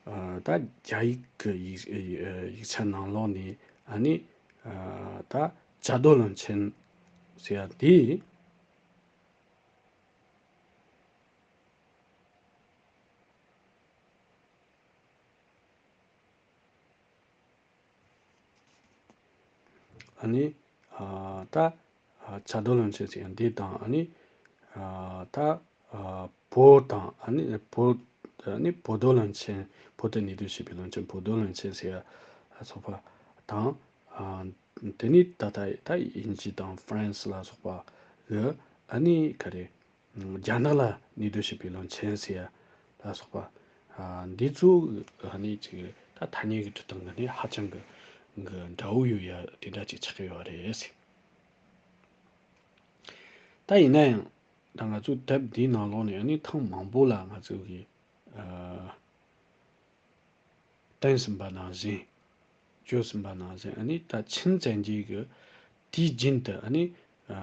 ཨ་ད་རྒྱ་ཡིག་གི་ཡིག་ཡིག་ཆ་ནང་ལོགས་ནས་ཨ་ནི་ཨ་ད་བྱ་དོ་བློན་ཆེན་ཟེར་ཡ་དེ། ཨ་ནི་ཨ་ད་ཨ་བྱ་དོ་བློན་ཆེན་ཟེར་ཡ་འདི་དང་ཨ་ནི་ཨ་ད་ཨ་བོད་དང་ཨ་ནི་བོད་ཨ་ནི་བོད་དོ་བློན་ཆེན། བོད་དུ་གནས་སྡོད་བྱེད་པའི་བློན་ཆེན་བོད་དོ་བློན་ཆེན་ཟེར་ཡ་སོགས་པ་དང་། ཨ་དེ་ནི་ད་ལྟ་ད་དབྱིན་ཇི་དང་ཧྥ་རན་སི་ལ་སོགས་པ་གི་ཨ་ནི་ག་རེ། རྒྱ་ནག་ལ་གནས་སྡོད་བྱེད་པའི་བློན་ཆེན་ཟེར་ཡ་ལ་སོགས་པ། ཨ་འདི་ཚོ་ཨ་ནི་ཅིག་ད་ཐ་སྙད་ཀྱི་འབྲི་སྟངས་ཀྱི་ནི་ཧ་ཅང་གི་གི་འདྲ་བོ་ཡོད་ཡ་དེ་འདྲ་ཅིག་ཆགས་ཀྱི་ཡོད་རེད། ད་ཡིན་ན་ཡང་ད་ང་ཚོ་དེབ་འདིའི་ནང་ལོགས་ནས་ཨ་ནི་ཐེངས་མང་པོ་ལ་ང་ཚོ་གི་ཨ་བསྟན་ཟིན་པ་ནང་བཞིན། བརྗོད་ཟིན་པ་ནང་བཞིན་ཨ་ནི་ད་ཆིང་བཙན་གྱི་གི་དུས་རྒྱུན་དུ་ཨ་ནི་ཨ་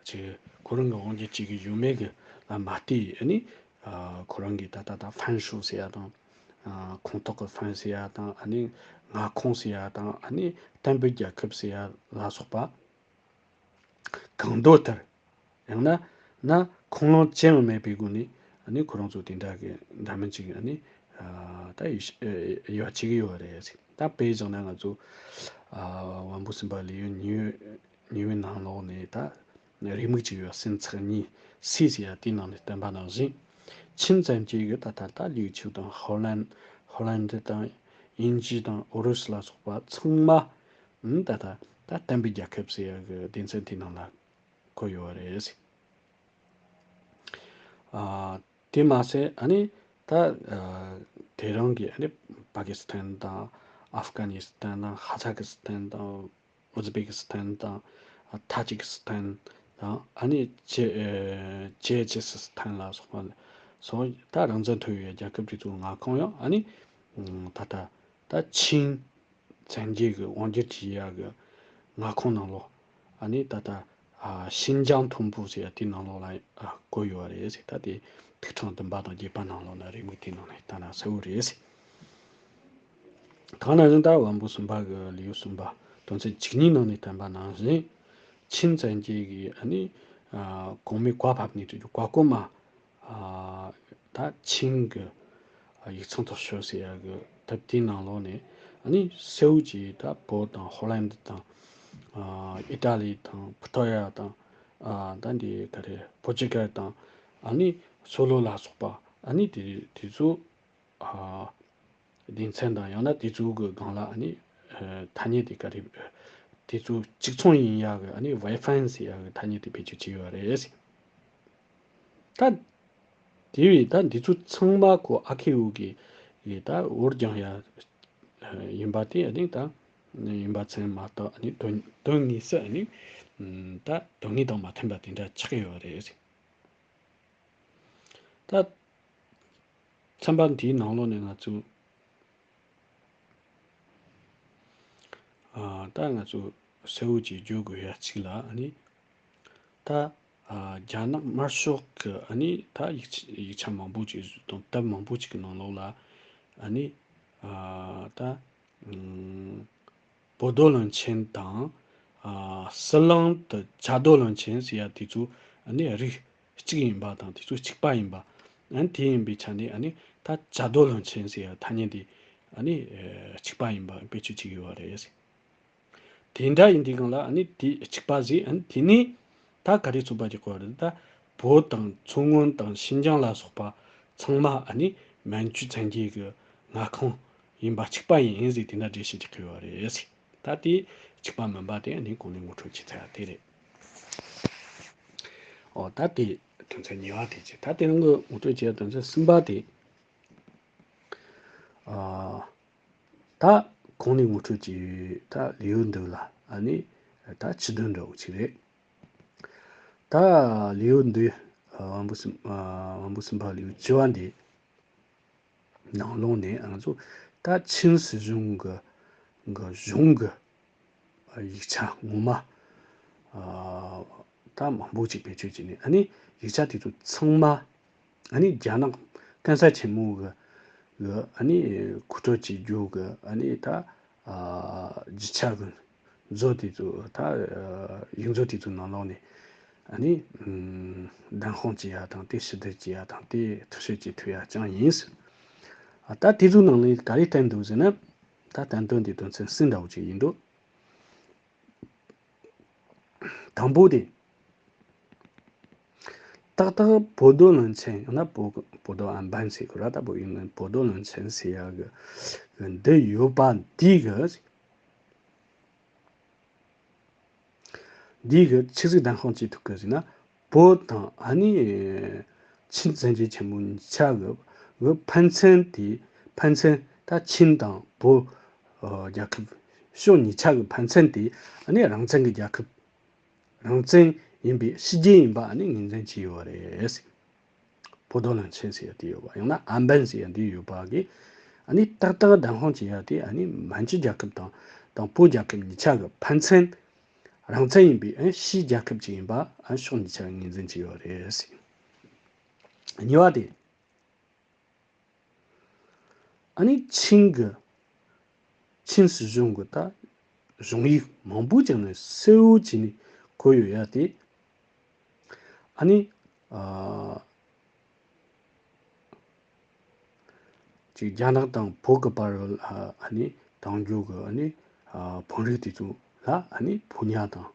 ཅིག་ཁོ་རང་གི་དབང་སྒྱུར་བྱེད་ཀྱི་ཡོད་མེད་ཀྱི་ལ་མ་ལྟོས་ཨ་ནི་ཨ་ཁོ་རང་གི་ད་ལྟ་ད་ཧྥན་ཧྲུའུ་ཟེར་ཡ་དང་། ཨ་ཁོངས་གཏོགས་ཀྱི་ཧྥན་ཟེར་ཡ་དང་། ཨ་ནི་མངའ་ཁོངས་ཟེར་ཡ་དང་། ཨ་ནི་བསྟན་པའི་རྒྱལ་ཁབ་ཟེར་ཡ་ལ་སོགས་པ། གང་འདོད་ལྟར། ཡང་ན་ན་ ཁུངས་ལུང་ཅི་ཡང་མེད་པའི་སྒོ་ནས་ཨ་ནི་ཁོ་རང་ཚོ་དེ་འདྲ་གི་འདྲ་མིན་ཅིག་ཨ་ནི་ད་ཡོད་ཡོད་བྱེད་ཀྱི་ཡོད་རེད། ད་དཔེ་བཞག་ན་ང་ཚོ་དབང་པོ་གསུམ་པ་ལེའུ་གཉིས་པའི་ནང་ལོགས་ནས་ད་རེའུ་མིག་ཅིག་ཡོད། སུམ་ཚེག་གཉིས་སི་ཟེར་ཡ་དེའི་ནང་ནས་བསྟན་པ་ནང་བཞིན། ཆིན་བཙན་གྱིས་གི་ད་ད་ད་ལིའུ་ཆུ་དང་ཧོ་ལན་ཧོ་ལན་ཌི་དང་དབྱིན་ཇི་དང་ཨུ་རུ་སུ་ལ་སོགས་པ་ཚང་མ་ད་ད་ད་བསྟན་པའི་རྒྱལ་ཁབ་ཟེར་ཡ་གི་སྡེ་ཚན་དེའི་ནང་ལ་བཀོད་ཡོད་རེད། ཨ་དེ་མ་ཟད་ཨ་ནི་ད་ཨ་དེ་རིང་གི་ཨ་ནི་པ་ཀི་སི་ཐན་དང་ཨབ་གྷ་ནི་སི་ཐན་དང་ཧ་ཛ་ཀི་སི་ཐན་དང་ཨུ་ཛི་བེ་ཀི་སི་ཐན་དང་ཐ་ཇི་ཀི་སི་ཐན་དང་ཨ་ནི་ཅེ་ཨེ་ཅེ་ཅེ་སི་སི་ཐན་ལ་སོགས་པ་སོགས་ད་རང་བཙན་ཐོབ་ཡོད་རྒྱལ་ཁབ་དེ་ཚོ་མངའ་ཁོངས་ཡང་ཨ་ནི་ད་ལྟ་ད་ཆིན་བཙན་རྒྱལ་གྱི་དབང་སྒྱུར་བྱེད་ཡག་གི་མངའ་ཁོངས་ནང་ལོགས་ཨ་ནི་ད་ལྟ་ཨ་ཤིན་ཅང་མཐོན་པོ་ཟེར་ཡ་དེའི་ནང་ལོགས་ལ་ཨ་བཀོད་ཡོད་རེད་ཟེར། ད་དེ་ཐིག་ཕྲེང་བདུན་པ་དང་བརྒྱད་པ་ནང་ལོགས་ན་རེའུ་མིག་དེའི་ནང་ནས་ལྟ་ན་གསལ་བོ་རེད་ཟེར། ཐ་ན་བཞིན་ད་དབང་པོ་གསུམ་པ་གི་ལེའུ་གསུམ་པ་དོན་ཚན་བཅུ་གཉིས་ནང་ནས་བསྟན་པ་ནང་བཞིན་ཆིན་བཙན་རྒྱལ་གྱི་ཨ་ནི་ཨ་གོང་མའི་བཀའ་ཕབ་ནས་བྲིས་རྒྱུ་བཀའ་བསྐོར་མ། ཨ་ད་ཆིན་གྱི་ཡིག་ཚང་དུ་ཤོད་ཟེར་ཡ་གི་དེབ་དེའི་ནང་ལོགས་ནས་ཨ་ནི་གསལ་བོ་ཅིག་ད་བོད་དང་ཧོ་ལན་ཌི་དང་ཨ་ཨི་ཏཱ་ལི་དང་ཕུ་ཐོ་ཡ་དང་ཨ་ད་འདི་ག་རེ་པོར་ཅུ་གལ་དང་ཨ་ནི་སོ་ལོ་ལ་སོགས་པ་ཨ་ནི་དེ་དེ་ཚོ་ཨ་སྡེ་ཚན་དང་ཡང་ན་དེ་ཚོ་གི་སྒང་ལ་ཨ་ནི་ཨ་ཐ་སྙད་དེ་ག་རེ་དེ་ཚོ་གཅིག་མཚུངས་ཡིན་ཡག་གི་ཨ་ནི་ཝའི་ཕན་ཟེར་ཡག་གི་ཐ་སྙད་དེ་བེད་སྤྱོད་བྱས་ཡོད་རེད། ད་དེ་བས་ད་འདི་ཚོ་ཚང་མ་ཁོ་ཨ་ཁེ་ཝུ་གི་ཡི་ད་འོར་རྒྱང་ཡ་ཡིན་པ་དེ་ཨ་ནི་ད་ཡིན་པ་མཚན་མ་གཏོགས་ཨ་ནི་དོན་དོན་དངོས་སུ་ཨ་ནི་ད་དོན་དངོས་དང་མ་མཐུན་པ་དེ་འདྲ་ཆགས་ཀྱི་ཡོད་རེད། ད་ཚན་པ་འདིའི་ནང་ལོགས་ནས་ང་ཚོས་ཨ་ད་ང་ཚོ་གསལ་བོ་ཅིག་བརྗོད་དགོས་ཡ་གཅིག་ལ་ཨ་ནི་ད་ཨ་རྒྱ་ནག་དམར་ཤོག་གི་ཨ་ནི་ད་ཡིག་ཆ་ཡིག་ཆ་མང་པོ་ཅིག་དང་དེབ་མང་པོ་ཅིག་གི་ནང་ལོགས་ལ་ཨ་ནི་ཨ་ད་ཨ་བོ་རྡོ་བློན་ཆེན་དང་ཨ་ཟི་ལིང་དུ་ཇ་རྡོ་བློན་ཆེན་ཟེར་ཡ་དེ་ཚོ་ཨ་ནི་རིགས་གཅིག་ཡིན་པ་དང་དེ་ཚོ་གཅིག་པ་ཡིན་པ། ཨ་ནི་དེ་ཡིན་པའི་ཆ་ནས་ཨ་ནི་ད་ཇ་རྡོ་བློན་ཆེན་ཟེར་ཡ་ཐ་སྙད་དེ་ཨ་ནི་ཨ་གཅིག་པ་ཡིན་པ་བེད་སྤྱོད་བྱེད་ཀྱི་ཡོད་རེད། དེ་འདྲ་ཡིན་དུས་སྒང་ལ་ཨ་ནི་དེ་གཅིག་པ་ཟིག་ཨ་ནི་དེ་ནས་ད་ག་རེ་ཚོད་དཔག་བྱེད་དགོས་རེད། ད་བོད་དང་མཚོ་སྔོན་དང་ཤིན་ཅང་ལ་སོགས་པ་ཚང་མ་ཨ་ནི་མན་ཇུ་བཙན་རྒྱལ་གྱི་མངའ་ཁོངས་ཡིན་པ་གཅིག་པ་ཡིན་ཟིག་དེ་འདྲ་འགྲེལ་བཤད་ཅིག་བྱས་ཡོད་རེད། ད་དེ་གཅིག་པ་མིན་པ་དེ་ཨ་ནི་གོང་ནས་ངོ་སྤྲོད་བྱས་ཚར་དེ་རེད། ཨོ་ད་དེ་དོན་ཚན་གཉིས་པ་དེ་བྱས། ད་དེ་རིང་གི་ངོ་སྤྲོད་བྱས་དོན་ཚན་གསུམ་པ་དེ། ཨ། ད་གོང་ནས་ངོ་སྤྲོད་ཀྱི་ད་ལེའུ་འདི་ལ་ཨ་ནི་ད་སྤྱི་དོན་འདྲ་བོ་ཅིག་རེད། ད་ལེའུ་འདི་དབང་པོ་གསུམ་དབང་པོ་གསུམ་པ་ལེའུ་བཅུ་པ་འདི་ནང་ལོགས་ནས་ང་ཚོ་ད་ཆིན་སྲིད་གཞུང་གི་གི་གཞུང་གི་ཡིག་ཆ་ངོ་མ་ཨ་ད་མང་པོ་ཅིག་བེད་སྤྱོད་བྱས་ནས་ཨ་ནི་ཡིག་ཆ་དེ་ཚོ་ཚང་མ་ཨ་ནི་རྒྱ་ནག་གན་ས་ཆེན་མོ་གི་གི་ཨ་ནི་མཁོ་སྤྲོད་བྱེད་རྒྱུ་གི་ཨ་ནི་ད་ཨ་རྒྱུ་ཆ་གི་མཛོད་དེ་ཚོ་ད་ཨ་ཡིག་མཛོད་དེ་ཚོའི་ནང་ལོགས་ནས་ཨ་ནི་ཨམ་བདམས་ཁོངས་བྱེད་ཡ་དང་དེ་ཞིབ་བསྡུར་བྱེད་ཡ་དང་དེ་ཐག་གཅོད་བྱེད་ཐུབ་ཡ་ཅང་ཡིན། ཨ་ད་དེ་ཚོའི་ནང་ནས་ག་རེ་བསྟན་འདུག་ཟེར་ན། ད་བསྟན་དོན་དེ་དོན་ཚན་གསུམ་འདྲ་བོ་ཅིག་ཡིན་འདུག་དང་པོ་དེ། ཏག་ཏག་བོ་རྡོ་བློན་ཆེན་ཡང་ན་བོ་བོ་རྡོ་ཨན་བན་ཟེར་གི་ར། ད་བོ་ཡིན་ན་བོ་རྡོ་བློན་ཆེན་ཟེར་ཡ་གི་གི་འདི་ཡོད་པ་འདི་གི་འདི་གི་ཆི་ཟིག་བདམས་ཁོངས་བྱེད་ཐུབ་གི་ཟེར་ན། བོད་དང་ཨ་ནི་ཆིན་བཙན་རྒྱལ་ཆེན་པོ་གཉིས་ཆ་གི་གི་ཕན་ཚུན་དེ་ཕན་ཚུན་ད་ཆིན་དང་བོད་ཨ་རྒྱལ་ཁབ་ཕྱོགས་གཉིས་ཆ་གི་ཕན་ཚུན་དེ་ཨ་ནི་རང་བཙན་གི་རྒྱལ་ཁབ། རང་བཙན་ཡིན་པའི་ཕྱི་རྒྱལ་ཡིན་པ་ཨ་ནི་ངོས་འཛིན་བྱས་ཡོད་རེད། བོ་རྡོ་བློན་ཆེན་ཟེར་ཡ་དེ་ཡོད་པ་ཡང་ན་ཨན་བན་ཟེར་ཡ་འདི་ཡོད་པ་གི་ཨ་ནི་ཏག་ཏག་བདམས་ཁོངས་བྱེད་ཡ་དེ་ཨ་ནི་མན་ཇུ་རྒྱལ་ཁབ་དང་དང་བོད་རྒྱལ་ཁབ་གཉིས་ཆ་གི་ཕན་ཚུན་རང་བཙན་ཡིན་པའི་ཨ་ཕྱིའི་རྒྱལ་ཁབ་ཅིག་ཡིན་པ་ཨ་ཕྱོགས་གཉིས་ཆ་ངོས་འཛིན་བྱས་ཡོད་རེད། གཉིས་པ་དེ། ཨ་ནི་ཆིན་གི་ཆིན་སྲིད་གཞུང་གི་ད་གཞུང་ཡིག་མང་པོ་ཅིག་ནས་གསལ་བོ་བྱས་ནས་བཀོད་ཡོད་ཡ་དེ། ཨ་ནི་ ཨ་ཅིག་རྒྱ་ནག་དང་བོད་ཀྱི་བར་ལ་ཨ་ནི་དང་རྒྱུ་གི་ཨ་ནི་ཨ་ཕུང་རིགས་དེ་ཚོ་ལ་ཨ་ནི་ཕོ་ཉ་དང་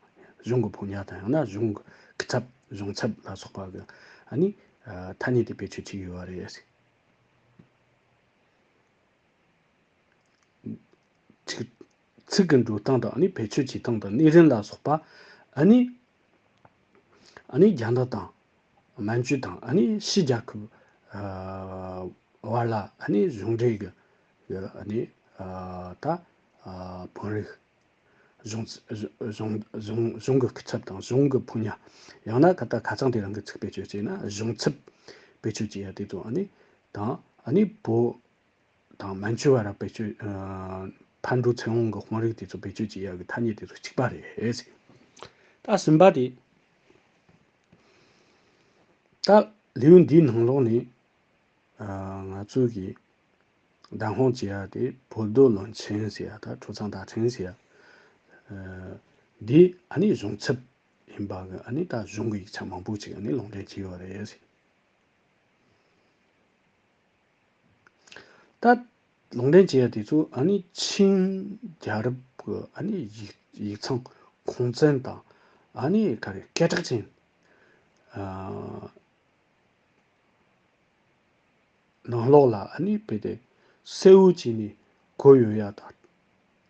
གཞུང་གི་ཕོ་ཉ་དང་ཡང་ན་གཞུང་གི་སྐུ་ཚབ་གཞུང་ཚབ་ལ་སོགས་པ་གི་ཨ་ནི་ཨ་ཐ་སྙད་དེ་བེད་སྤྱོད་བྱས་ཡོད་པ་རེད། ཚིག་ཚིག་གི་འགྲོ་སྟངས་དང་ཨ་ནི་བེད་སྤྱོད་བྱེད་སྟངས་དང་གནས་རིམ་ལ་སོགས་པ་ཨ་ནི་ཨ་ནི་རྒྱ་ནག་དང་མན་ཇུ་དང་ཨ་ནི་ཕྱི་རྒྱལ་ཁབ་ཨ་བར་ལ་ཨ་ནི་གཞུང་འབྲེལ་གྱི་གི་ཨ་ནི་ཨ་ད་ཨ་ཕུང་རིགས་གཞུང་གཞུང་གཞུང་གཞུང་གི་སྐུ་ཚབ་དང་གཞུང་གི་ཕོ་ཉ། ཡང་ན་ཁ་ད་ཁ་སང་དེ་རིང་གི་ཚིག་བེད་སྤྱོད་བྱས་ན་གཞུང་ཚབ་བེད་སྤྱོད་བྱེད་ཡ་དེ་ཚོ་ཨ་ནི་དང་ཨ་ནི་བོད་དང་མན་ཇུ་བར་བེད་སྤྱོད་ཨ་ཕར་འགྲོ་ཚུར་འོང་གི་དཔོན་རིགས་དེ་ཚོ་བེད་སྤྱོད་བྱེད་ཡ་གི་ཐ་སྙད་དེ་ཚོ་གཅིག་པ་རེད། ད་གསུམ་པ་དེ་ད་ལེའུ་འདིའི་ནང་ལོགས་ནས་ཨ་ང་ཚོ་གི་བདག་དབང་བྱེད་ཡ་དེ་བོད་རྡོ་བློན་ཆེན་ཟེར་ཡ་ད་ཁྲོ་ཚང་བདག་ཆེན་ཟེར་ཡ་ཨ་འདི་ཨ་ནི་གཞུང་ཚབ་ཡིན་པ་གི་ཨ་ནི་ད་གཞུང་གི་ཡིག་ཆ་མང་པོ་ཅིག་ཨ་ནི་ལུང་འདྲེན་བྱས་ཡོད་རེད། ད་ལུང་འདྲེན་བྱས་ཡ་དེ་ཚོ་ཨ་ནི་ཆིང་རྒྱལ་རབས་ཀྱི་ཨ་ནི་ཡིག་ཡིག་ཚང་ཁུངས་བཙན་དང་ཨ་ནི་ག་རེ་སྐད་གྲགས་ཅན་ཨ་ནང་ལོགས་ལ་ཨ་ནི་དཔེ་དེ་གསལ་བོ་བྱས་ནས་བཀོད་ཡོད་ཡ་དང་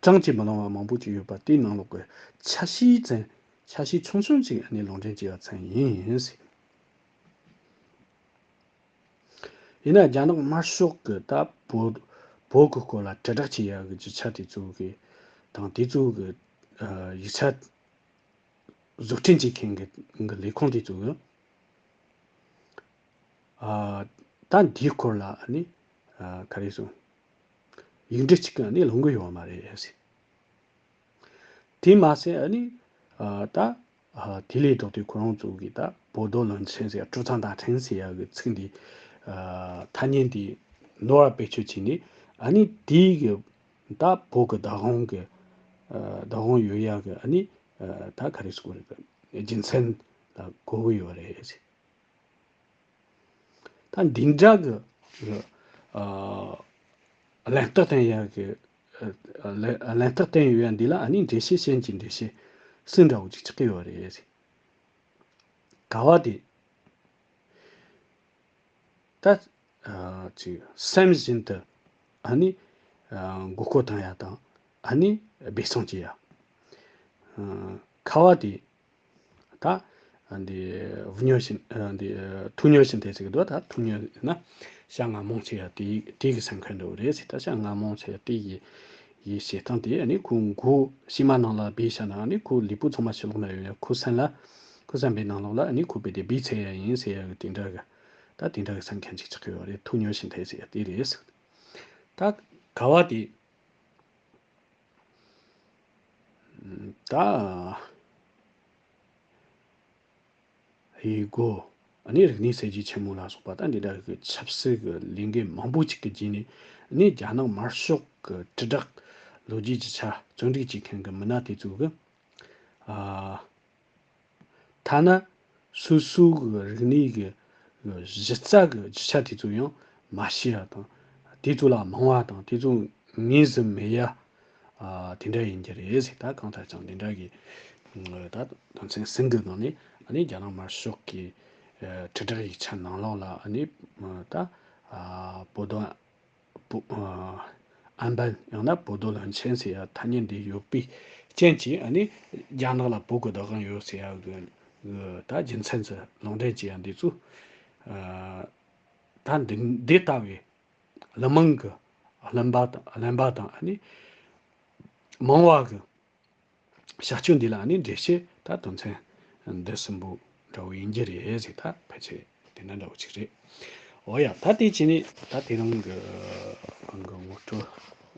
བགྲང་བྱེད་མི་ལང་བ་མང་པོ་ཅིག་ཡོད་པ་དེའི་ནང་ལོགས་ཀྱི་ཆ་ཤས་ཙམ་ཆ་ཤས་ཆུང་ཆུང་ཅིག་ཨ་ནི་ལུང་འདྲེན་བྱས་པ་ཙམ་ཡིན་ཟེར། ཡིན་ན་རྒྱ་ནག་དམར་ཤོག་གི་ད་བོད་བོད་ཀྱི་སྐོར་ལ་དྲིལ་བསྒྲགས་བྱེད་ཡག་གི་རྒྱུ་ཆ་དེ་ཚོ་གི་དང་དེ་ཚོ་གི་ཡིག་ཆ་བཟོ་སྐྲུན་བྱེད་མཁན་གི་གི་ལས་ཁུངས་དེ་ཚོ་གི་ད་འདིའི་སྐོར་ལ་ནི་ག་རེ་ཟེར་ཡིག་འབྲུ་གཅིག་གི་ནི་ལོང་གི་ཡོད་མ་རེད་ཟེར། དེ་མ་ཟད་ཨ་ནི་ཨ་ད་ཨ་དེ་ལས་ལྡོག་སྟེ་ཁོ་རང་ཚོ་གིས་ད་བོད་རྡོ་བློན་ཆེན་ཟེར་ཡ་ཀྲུའུ་ཚང་ཏ་ཁྲེང་ཟེར་ཡ་གི་ཚིག་འདི་ཨ་ཐ་སྙད་འདི་ནོར་བ་བེད་སྤྱོད་བྱས་ནས་ཨ་ནི་དེའི་གི་ད་བོད་གི་བདག་དབང་གི་ཨ་བདག་དབང་ཡོད་ཡ་གི་ཨ་ནི་ཨ་ད་ག་རེ་ཟེར་དགོས་རེད། རྒྱུ་མཚན་ལ་གོ་གི་ཡོད་རེད་ཟེར། ད་འདི་འདྲ་གི་ཨ་གླེང་རྟགས་བསྟན་ཡ་གི་ཨ་གླེང་རྟགས་བསྟན་ཡོད་ཡ་འདི་ལ་ཨ་ནི་འགྲེལ་བཤད་གཞན་གྱི་འགྲེལ་བཤད་སུ་འདྲ་བོ་ཅིག་ཆགས་ཀྱི་ཡོད་རེད། ག་བ་དེ་ད་ཨ་ཅིག་སེམས་བཞིན་དུ་ཨ་ནི་ཨ་མགོ་སྐོར་བཏང་ཡ་དང་ཨ་ནི་སྦས་གསང་བྱེད་ཡ། ཨ་ཁ་བ་དེ་ད་འདི་བུ་ཉོ་བཞིན་འདི་ཐུག་ཉོ་བཞིན་དེ་ཟེར་གི་འདུག་ད་ཐུག་ཉོ་ན་ཤ་ང་མོང་ཆེ་ཡ་དེ་དེ་གི་སེམས་ཁར་འགྲོ་རེད་ཟེར། ད་ཤ་ང་མོང་ཆེ་ཡ་དེ་ཡི་ཡི་བྱེད་སྟངས་དེ་ཨ་ནི་ཁོ་མགོ་ཕྱི་མ་ནང་ལ་སྦས་བྱ་ན་ཨ་ནི་ཁོ་ལུས་པོ་ཚང་མ་ཕྱི་ལོགས་ན་ཡོད་ཡ་ཁོ་སེམས་ལ་ཁོ་སེམས་པའི་ནང་ལོགས་ལ་ཨ་ནི་ཁོ་བས་དེ་སྦས་ཚར་ཡ་ཡིན་ཟེར་ཡ་གི་དེ་འདྲ་གི་ད་དེ་འདྲ་གི་སེམས་ཁམས་ཅིག་ཆགས་ཀྱི་ཡོད་རེད། ཐུག་ཉོ་བཞིན་དེ་ཟེར་ཡ་དེ་རེད་ཟེར། ད་ག་བ་དེ་ད་ཡི་གོ་ཨ་ནི་རིག་གནས་གསར་བརྗེ་ཆེན་མོ་ལ་སོགས་པ་ད་འདི་འདྲ་གི་ཆབ་སྲིད་ཀྱི་ལས་འགུལ་མང་པོ་ཅིག་གི་རྗེས་ནས་ཨ་ནི་རྒྱ་ནག་དམར་ཤོག་གི་དྲིལ་བསྒྲགས་ལོ་རྒྱུས་ཀྱི་ཆ་བརྩོན་འགྲུས་བྱེད་མཁན་གྱི་མི་སྣ་དེ་ཚོ་གི་ཨ་ཐ་ན་སོ་སོ་གི་རིག་གནས་ཀྱི་གཞི་རྩ་གི་རྒྱུ་ཆ་དེ་ཚོ་ཡང་མ་ཤེས་ཡ་དང་དེ་ཚོ་ལ་མང་བ་དང་དེ་ཚོ་ངོས་ཟིན་མེད་ཡ་ཨ་དེ་འདྲ་ཡིན་གྱི་རེད་ཟེར། ད་གང་ལྟར་ཀྱང་དེ་འདྲ་གི་ད་དོན་ཚན་གསུམ་གི་ནང་ནས་ཨ་ནི་རྒྱ་ནག་དམར་ཤོག་གི་ཨ་དྲིལ་བསྒྲགས་ཡིག་ཆ་ནང་ལོགས་ལ་ཨ་ནི་ད་ཨ་བོད་དོན་བོ་ཨ་ཨན་པན་ཡང་ན་བོད་རྡོ་བློན་ཆེན་ཟེར་ཡ་ཐ་སྙད་འདི་ཡོད་པའི་རྐྱེན་གྱིས་ཨ་ནི་རྒྱ་ནག་ལ་བོད་ཀྱི་བདག་དབང་ཡོད་ཟེར་ཡ་གི་གི་ད་རྒྱུ་མཚན་ཚོ་ལུང་འདྲེན་བྱེད་ཡ་འདི་ཚོ་ཨ་ད་འདི་འདི་ལྟ་བུའི་གླེང་མང་གི་གླེན་པ་དང་གླེན་པ་དང་ཨ་ནི་མང་བ་གི་བྱ་སྤྱོད་འདི་ལ་ནི་འགྲེལ་བཤད་ད་དོན་ཚན་འདི་གསུམ་པོ་འདྲ་བོ་ཡིན་གྱི་རེད་ཟེར། ད་ཕལ་ཆེར་དེ་འདྲ་འདྲ་བོ་ཅིག་རེད། འོ་ཡ་ད་དེ་བྱས་ནས་ད་དེ་རིང་གི་གང་གི་ངོ་སྤྲོད་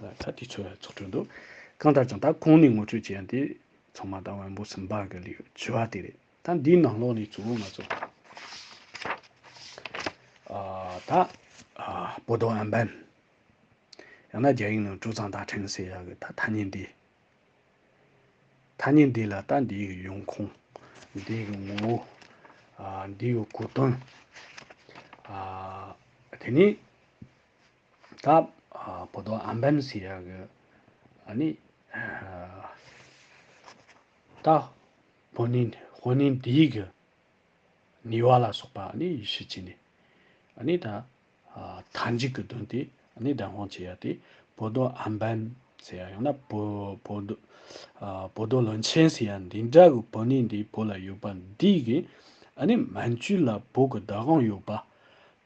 ལ་ད་དེ་ཚོ་ཚོགས་གྲོལ་འདུག་གང་ལྟར་ཀྱང་ད་གོང་ནས་ངོ་སྤྲོད་བྱས་ཡ་འདི་ཚང་མ་ད་དབོན་པོ་གསུམ་པ་གི་ལེའུ་བཅུ་པ་དེ་རེད། ད་འདིའི་ནང་ལོགས་ནས་གཙོ་བོ་ང་ཚོ་ཨ་ད་ཨ་བོ་དོ་ཨན་པན་ཡང་ན་རྒྱ་ཡིག་ནང་ཀྲུའུ་ཙང་ཏ་ཁྲེང་ཟེར་ཡ་གི་ད་ཐ་སྙད་འདི། ཐ་སྙད་འདི་ལ་ད་འདི་གི་ཡོང་ཁུངས། འདི་གི་ངོ་བོ། འདི་ཡི་གོ་དོན། དེ་ནས་ད་བོ་དོ་ཨམ་བན་ཟེར་ཡ་གི་ཨ་ནི་ད་དཔོན་གནས་དཔོན་གནས་འདིའི་གི་ནུས་པ་ལ་སོགས་པ་ཨ་ནི་ཡིད་ཆེས་བྱས་ནས་ཨ་ནི་ད་མཐའ་མཇུག་གི་དོན་དེ་ཨ་ནི་བདེན་དཔང་བྱེད་ཡ་དེ་བོ་དོ་ཨམ་བན་ཟེར་ཡ་ཡང་ན་བོ་བོ་དོ་བོ་དོ་ལོན་ཆེན་ཟེར་ཡ་འདི་འདྲ་གི་བོད་གནས་འདི་བོད་ལ་ཡོད་པ་འདི་གི་ཨ་ནི་མན་ཇུ་ལ་བོད་ཀྱི་བདག་དབང་ཡོད་པ་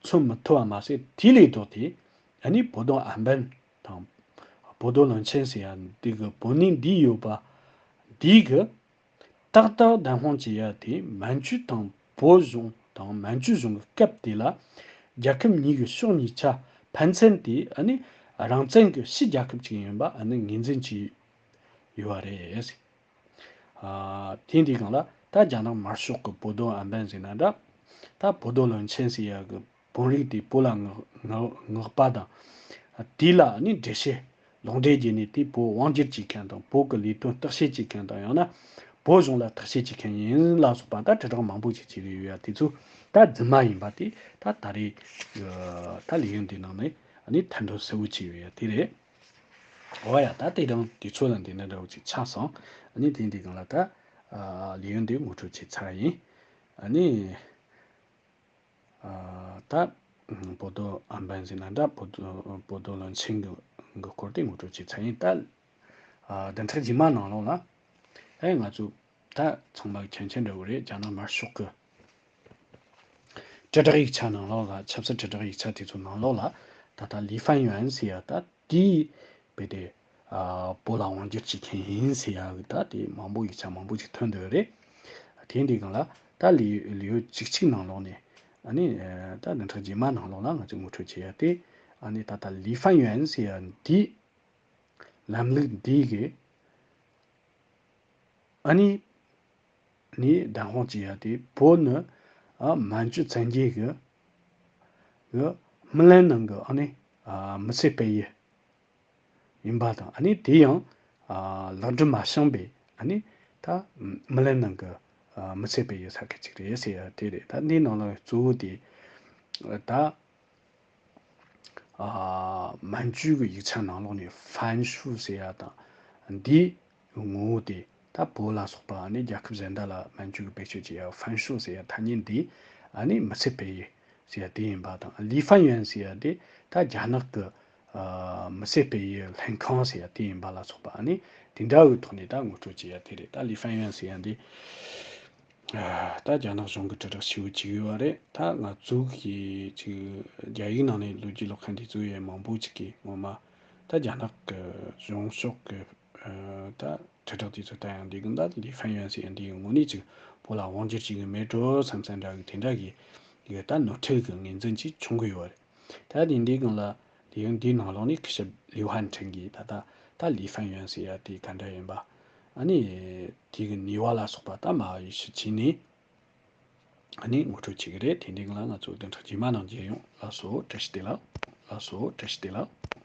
མཚོན་མི་ཐུབ་པ་མ་ཟད། དེ་ལས་ལྡོག་སྟེ་ཨ་ནི་བོ་དོ་ཨམ་བན་དང་བོ་དོ་ལོན་ཆེན་ཟེར་ཡ་འདི་གི་བོད་གནས་འདི་ཡོད་པ་འདི་གི་ཏག་ཏག་བདེན་དཔང་བྱེད་ཡ་དེ་མན་ཇུ་དང་བོད་གཞུང་དང་མན་ཇུ་གཞུང་གི་སྐབས་དེ་ལ་རྒྱལ་ཁབ་གཉིས་ཀྱི་ཕྱོགས་གཉིས་ཆ་ཕན་ཚུན་དེ་ཨ་ནི་རང་བཙན་གྱི་ཕྱི་རྒྱལ་ཁབ་ཅིག་ཡིན་པ་ཨ་ནི་ངོས་འཛིན་བྱས་ཡོད་པ་རེད། ཨ་དེ་འདི་སྒང་ལ་ད་རྒྱ་ནག་དམར་ཤོག་གི་བོ་དོ་ཨམ་བན་ཟེར་ན་འདྲ། ད་བོ་དོ་ལོན་ཆེན་ཟེར་ཡ་གི་བོད་རིགས་དེ་བོད་ལ་མངགས་མངགས་མངགས་པ་དང་། དེ་ལ་ནི་འགྲེལ་བཤད་ལུང་འདྲེན་བརྒྱབ་ནས་དེ་བོད་དབང་སྒྱུར་བྱེད་མཁན་དང་བོད་ཀྱི་ལས་དོན་བརྟག་དཔྱད་བྱེད་མཁན་དང་ཡང་ན་བོད་གཞུང་ལ་བརྟག་དཔྱད་བྱེད་མཁན་ཡིན་ལ་སོགས་པ་ད་དྲིལ་བསྒྲགས་མང་པོ་ཞིག་བྱས་ཡོད་ཡ་དེ་ཚོ་ད་རྫུན་མ་ཡིན་པ་དེ་ད་ད་རེས་ད་ལས་ཡུན་འདི་ནང་ནས་ནི་ཐད་འདོན་གསལ་བོ་བྱས་ཡོད་ཡ་དེ་རེད། འོ་ཡ། ད་དེ་རིང་དུས་ཚོད་ལ་འདི་འདྲ་འདྲ་བོ་ཅིག་ཆགས་སོང་། ཨ་ནི་དེ་འདི་སྒང་ལ་ད་ལས་ཡུན་འདི་ངོ་སྤྲོད་བྱས་ཚར་ཡིན། ཨ་ནི། ད་བོ་དོ་ཨམ་བན་ཟེར་ན་འདྲ། བོ་དོ་བོ་དོ་ལོན་ཆེན་གྱི་གི་སྐོར་དེ་ངོ་སྤྲོད་བྱས་ཚར་ཡིན། ད་བདུན་ཕྲག་རྗེས་མ་ནང་ལོགས་ལ་ཨེ་ང་ཚོ་ད་ཚང་མ་མཁྱེན་མཁྱེན་འདྲ་བོ་རེད། རྒྱ་ནག་དམར་ཤོག་གི་དྲིལ་བསྒྲགས་ཡིག་ཆ་ནང་ལོགས་ལ། ཆབ་སྲིད་དྲིལ་བསྒྲགས་ཡིག་ཆ་དེ་ཚོ་ནང་ལོགས་ལ་ད་ལྟ་ལི་ཧྥན་ཡོན་ཟེར་ཡ་ད་དེའི་བོད་དེ་བོད་ལ་དབང་སྒྱུར་བྱེད་མཁན་ཡིན་ཟེར་ཡ་གི་ད་དེ་མང་པོ་ཡིག་ཆ་མང་པོ་ཞིག་ཐོན་འདུག་རེད། དེ་འདི་སྒང་ལ་ད་ལི་ལི་ཡུལ་གཅིག་གཅིག་ནང་ལོགས་ནས་ཨ་ནི་ད་བདུན་ཕྲག་རྗེས་མ་ནང་ལོགས་ལ་ང་ཚོས་ངོ་སྤྲོད་བྱེད་ཡ་དེ། ཨ་ནི་ད་ལྟ་ལི་ཧྥན་ཡོན་ཟེར་ཡ་འདི་ལམ་ལུགས་འདི་གི་ཨ་ནི་ནི་བདེན་དཔང་བྱེད་ཡ་དེ་བོད་ནི་ཨ་མན་ཇུ་བཙན་རྒྱལ་གི་གི་སྨིན་ལམ་ནང་གི་ཨ་ནི་ཨ་མི་ཚེ་སྤེལ་ཡུལ་ཡིན་པ་དང་། ཨ་ནི་དེ་ཡང་ཨ་ལག་འབྲེལ་མ་བྱུང་བའི་ཨ་ནི་ད་སྨིན་ལམ་ནང་གི་ཨ་མི་ཚེ་སྤེལ་ཡུལ་ས་ཁུལ་ཅིག་རེད་ཟེར་ཡ་དེ་རེད། ད་འདི་ནང་ལ་གཙོ་བོ་དེ་ད་ཨ་མན་ཇུ་གི་ཡིག་ཆ་ནང་ལོགས་ནས་ཧྥན་ཧྲུའུ་ཟེར་ཡ་དང་། འདིའི་ངོ་བོ་དེ་ད་བོད་ལ་སོགས་པ་ཨ་ནི་རྒྱལ་ཁབ་གཞན་དག་ལ་མན་ཇུ་གི་བེད་སྤྱོད་བྱེད་ཡ་ཧྥན་ཧྲུའུ་ཟེར་ཡ་ཐ་སྙད་འདི་ཨ་ནི་མི་ཚེ་སྤེལ་ཡུལ་ཟེར་ཡ་དེ་ཡིན་པ་དང་། ལི་ཧྥན་ཡོན་ཟེར་ཡ་དེ་ད་རྒྱ་ནག་གི་ཨ་མི་ཚེ་སྤེལ་ཡུལ་ལྷན་ཁང་ཟེར་ཡ་དེ་ཡིན་པ་ལ་སོགས་པ་ཨ་ནི་དེ་འདྲ་བའི་ཐོག་ནས་ད་ངོ་སྤྲོད་བྱེད་ཡ་དེ་རེད། ད་ལི་ཧྥན་ཡོན་ཟེར་ཡ་འདི་ཨ་ད་རྒྱ་ནག་གཞུང་གི་དྲིལ་བསྒྲགས་ཞེ་པོ་ཅིག་ཡོད་པ་རེད། ད་ང་ཚོ་གི་ཅིག་རྒྱ་ཡིག་ནང་ནས་ལོ་རྒྱུས་ཀློག་མཁན་དེ་ཚོ་ཡང་མང་པོ་ཅིག་གིས་ངོ་མ་ད་རྒྱ་ནག་གི་གཞུང་ཕྱོགས་ཀྱི་ཨ་ད་དྲིལ་བསྒྲགས་དེ་ཚོ་ལྟ་ཡང་འདི་གི་ད་ལི་ཧྥན་ཡོན་ཟེར་ཡ་འདི་གི་ངོ་ནས་ཅིག་བོད་ལ་དབང་སྒྱུར་བྱེད་གི་མེད་འགྲོ་བསམ་བསམ་འདྲ་གི་དེ་འདྲ་གི་ཡོད། ད་ནོར་འཁྲུལ་གི་ངོས་འཛིན་ཅིག་བྱུང་གི་ཡོད་པ་རེད། ད་དེ་འདི་གང་ལ་ལས་ཡུན་འདིའི་ནང་ལོགས་ནས་སྐུ་ཞབས་ལིའུ་ཧན་ཁྲིན་གྱིས་ད་ལྟ་ད་ལི་ཧྥན་ཡོན་ཟེར་ཡ་དེ་ག་འདྲ་ཡིན་པ། ཨ་ནི་དེ་གི་ནུས་པ་ལ་སོགས་པ་ད་མ་ཡིད་ཆེས་བྱས་ནས། ཨ་ནི་ངོ་སྤྲོད་བྱེད་ཀྱི་རེད། དེ་འདི་གང་ལ་ང་ཚོ་བདུན་ཕྲག་རྗེས་མ་ནང་མཇལ་ཡོང་། ལགས་སོ། བཀྲ་ཤིས་བདེ་ལེགས། ལགས་སོ། བཀྲ་ཤིས་བདེ་ལེགས།